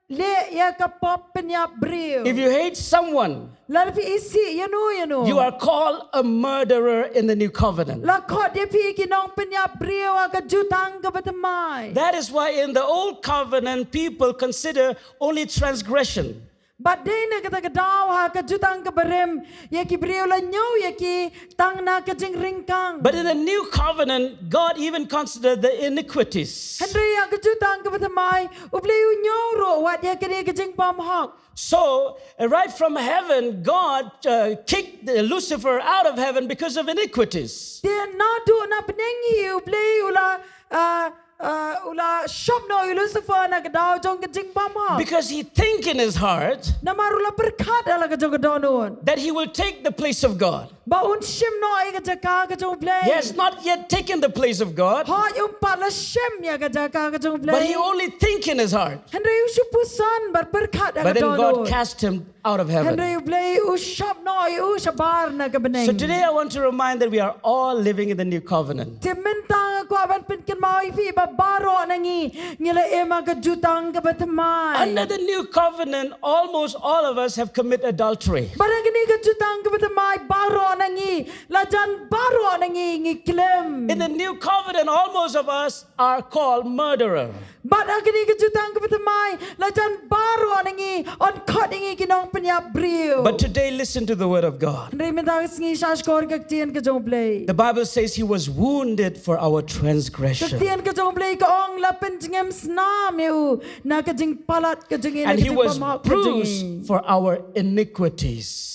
leh ïa ka pop pynïap briew. If you hate someone, Lada phi isih ïano ïano, you are called a murderer in the new covenant. La khot ïa phi ki nongpynïap briew ha ka Jutang kaba thymmai. That is why in the old covenant, people consider only transgression. Bad dei na kata ka daw ha ka jutang ka barim, ïa ki briew la ñiew ïa ki tang na ka jingryngkang. But in the new covenant, God even considered the iniquities. Hynrei ïa ka jutang ka bathymmai, U Blei u ñiew ruh wat ïa kane ka jingbymhok. So, uh, right from heaven, God uh, kicked Lucifer out of heaven because of iniquities. Te naduh na bneng hi U Blei u la, uh, uh, u la shop noh ïa u Lucifer na ka daw jong ka jingbymhok. Because he think in his heart Namar u la pyrkhat ha la ka jong ka dohnud that he will take the place of God. Ba un shim noh ïa ka jaka ka jong U Blei. He has not yet taken the place of God, Hooid, um pat la shim ïa ka jaka ka jong U Blei. But he only think in his heart. Hynrei u shu puson bad pyrkhat ha ka dohnud. But then God cast him out of heaven. Hynrei U Blei u shop noh ïa u shabar na ka bneng. So today I want to remind that we are all living in the new covenant. Te mynta nga kwah ban pynkynmaw ïa phi ba baroh na ngi ngi la im ha ka jutang ka bathymmai. Under the new covenant, almost all of us have committed adultery. Bad ha kane ka jutang ka bathymmai baroh na ngi, la jan baroh na ngi ngi klim. In the new covenant, almost of us are called murderer. Bad ha kane ka jutang ka bathymmai, la jan baroh na ngi yn khot ïa ngi ki nongpynïap briew. But today, listen to the word of God. Hynrei mynta ka sngi sngap skhor ka ktien ka jong U Blei. The Bible says he was wounded for our transgression. Ka ktien ka jong U Blei ka ong la pynjngem snam ïa u na ka jingpalat ka jong ngi, na ka jingbymhok ka jong ngi. And he was bruised for our iniquities.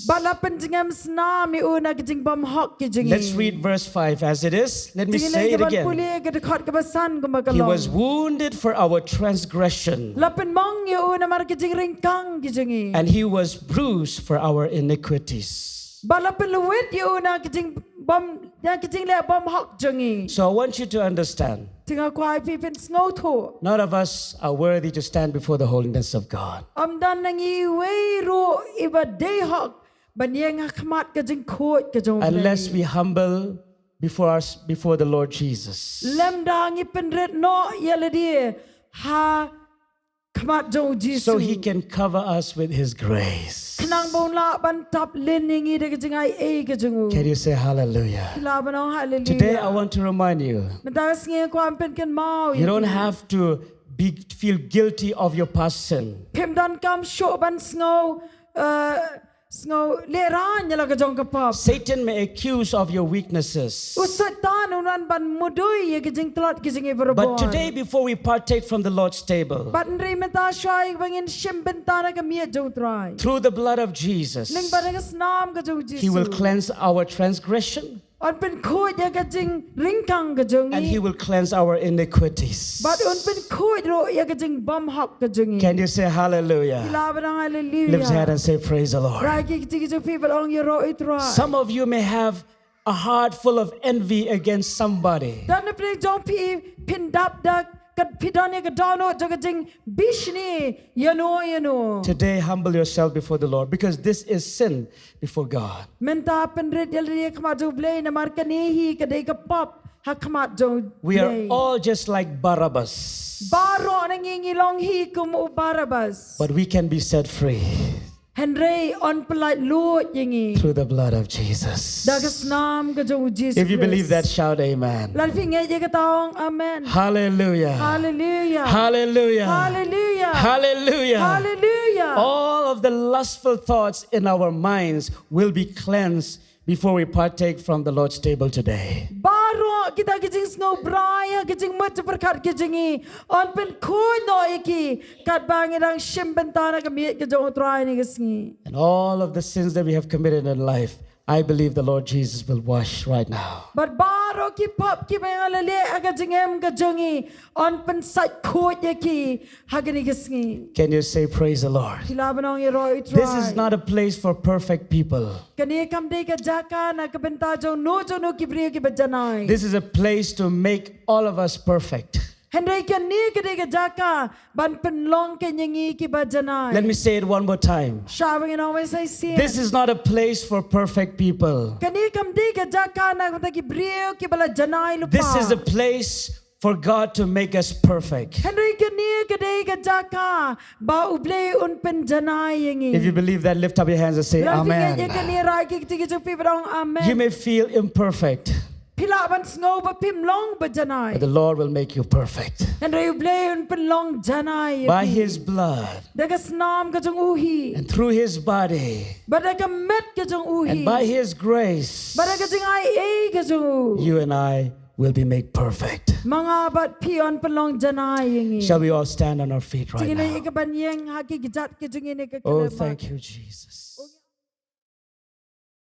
Bad la pynjngem snam ïa u na ka jingbymhok ka jong ngi. Let's read verse five as it is. Let me say it again. Te ngin ïa pule ka dkhot kaba san kumba ka long. He was wounded for our transgression. La pynmong ïa u namar ka jingryngkang ka jong ngi. And he was bruised for our iniquities. Bad la pynlwit ïa u na ka jingbym, na ka jingleh bymhok jong ngi. So I want you to understand. Te nga kwah ïa phi phin sngewthuh. None of us are worthy to stand before the holiness of God. Ym don na ngi iwei ruh iba dei hok ban ïeng ha khmat ka jingkhuid ka jong U Blei. Unless we humble before us, before the Lord Jesus. Lymda ngi pynrit noh ïa lade ha khmat jong U Jisu. So he can cover us with his grace. Khnang ba un lah ban tap lynti ïa ngi da ka jingaiei ka jong u. Can you say hallelujah? Phi lah ban ong hallelujah. Today I want to remind you. Mynta ka sngi nga kwah ban pynkynmaw ïa phi. You don't have to be, feel guilty of your past sin. Phim donkam shuh ban sngew, uh, sngew lehraiñ ïa la ka jong ka pap. Satan may accuse of your weaknesses. U Soitan un wan ban mudui ïa ka jingtlot ka jong ngi baroh. But today, before we partake from the Lord's table, Bad hynrei mynta shuwa ba ngin shim bynta na ka miet jong U Trai, through the blood of Jesus, lyngba da ka snam ka jong U Jisu, he will cleanse our transgression. Un pynkhuid ïa ka jingryngkang ka jong ngi. And he will cleanse our iniquities. Bad un pynkhuid ruh ïa ka jingbymhok ka jong ngi. Can you say hallelujah? Phi lah ban ong hallelujah. Lift your hand and say, "Praise the Lord." Rai ki kti ki jong phi bad ong, "Ïaroh ïa U Trai." Some of you may have a heart full of envy against somebody. Don na pdeng jong phi phin dap da ka, phi don ïa ka dohnud jong ka jingbishni ïano ïano. Today, humble yourself before the Lord, because this is sin before God. Mynta pynrit ïa lade ha khmat jong U Blei namar kane hi ka dei ka pap ha khmat jong U Blei. We are all just like Barabbas. Baroh na ngi ngi long hi kum u Barabbas. But we can be set free. Hynrei un pyllait luid ïa ngi. Through the blood of Jesus. Da ka snam ka jong U Jisu Khrist. If you believe that, shout amen. Lada phi ngeit ïa kata, ong amen. Hallelujah. Hallelujah. Hallelujah. Hallelujah. Hallelujah. Hallelujah. All of the lustful thoughts in our minds will be cleansed before we partake from the Lord's table today. Baroh kita ki jingsngewbha ïa ki jingmut jingpyrkhat ki jong ngi, un pynkhuid noh ïa ki katba ngi dang shim bynta na ka miet ka jong U Trai ha kane ka sngi. And all of the sins that we have committed in life, I believe the Lord Jesus will wash right now. Bad baroh ki pap kiba ngi la leh ha ka jingim ka jong ngi, un pynsait khuid ïa ki ha kane ka sngi. Can you say, "Praise the Lord"? Phi lah ban ong, "Ïaroh ïa U Trai." This is not a place for perfect people. Kane kam dei ka jaka na ka bynta jong no jong no ki briew kiba janai. This is a place to make all of us perfect. Hynrei kane ka dei ka jaka ban pynlong keiñ ïa ngi kiba janai. Let me say it one more time. Shwa ba ngin ong wei sa shisien. This is not a place for perfect people. Kane kam dei ka jaka na ka bynta ki briew kiba la janai lypa. This is a place for God to make us perfect. Hynrei kane ka dei ka jaka ba U Blei un pynjanai ïa ngi. If you believe that, lift up your hands and say, "Amen." Lada phi ngeit ïa kane, rai ki kti ki jong phi bad ong amen. You may feel imperfect. Phi lah Ban sngew ba phim long ba janai. But the Lord will make you perfect. Hynrei U Blei un pynlong janai ïa By phi. His blood Da ka snam ka jong u hi. and through His body Bad da ka met ka jong u hi. and by His grace, Bad da ka jingai ei ka jong u. you and I will be made perfect. Ma nga bad phi yn pynlong janai ïa ngi. Shall we all stand on our feet right Te ngin ïa now? ka ban ïeng ha ki kjat ka jong ngi ne ka Oh, khyllipmat. thank you, Jesus.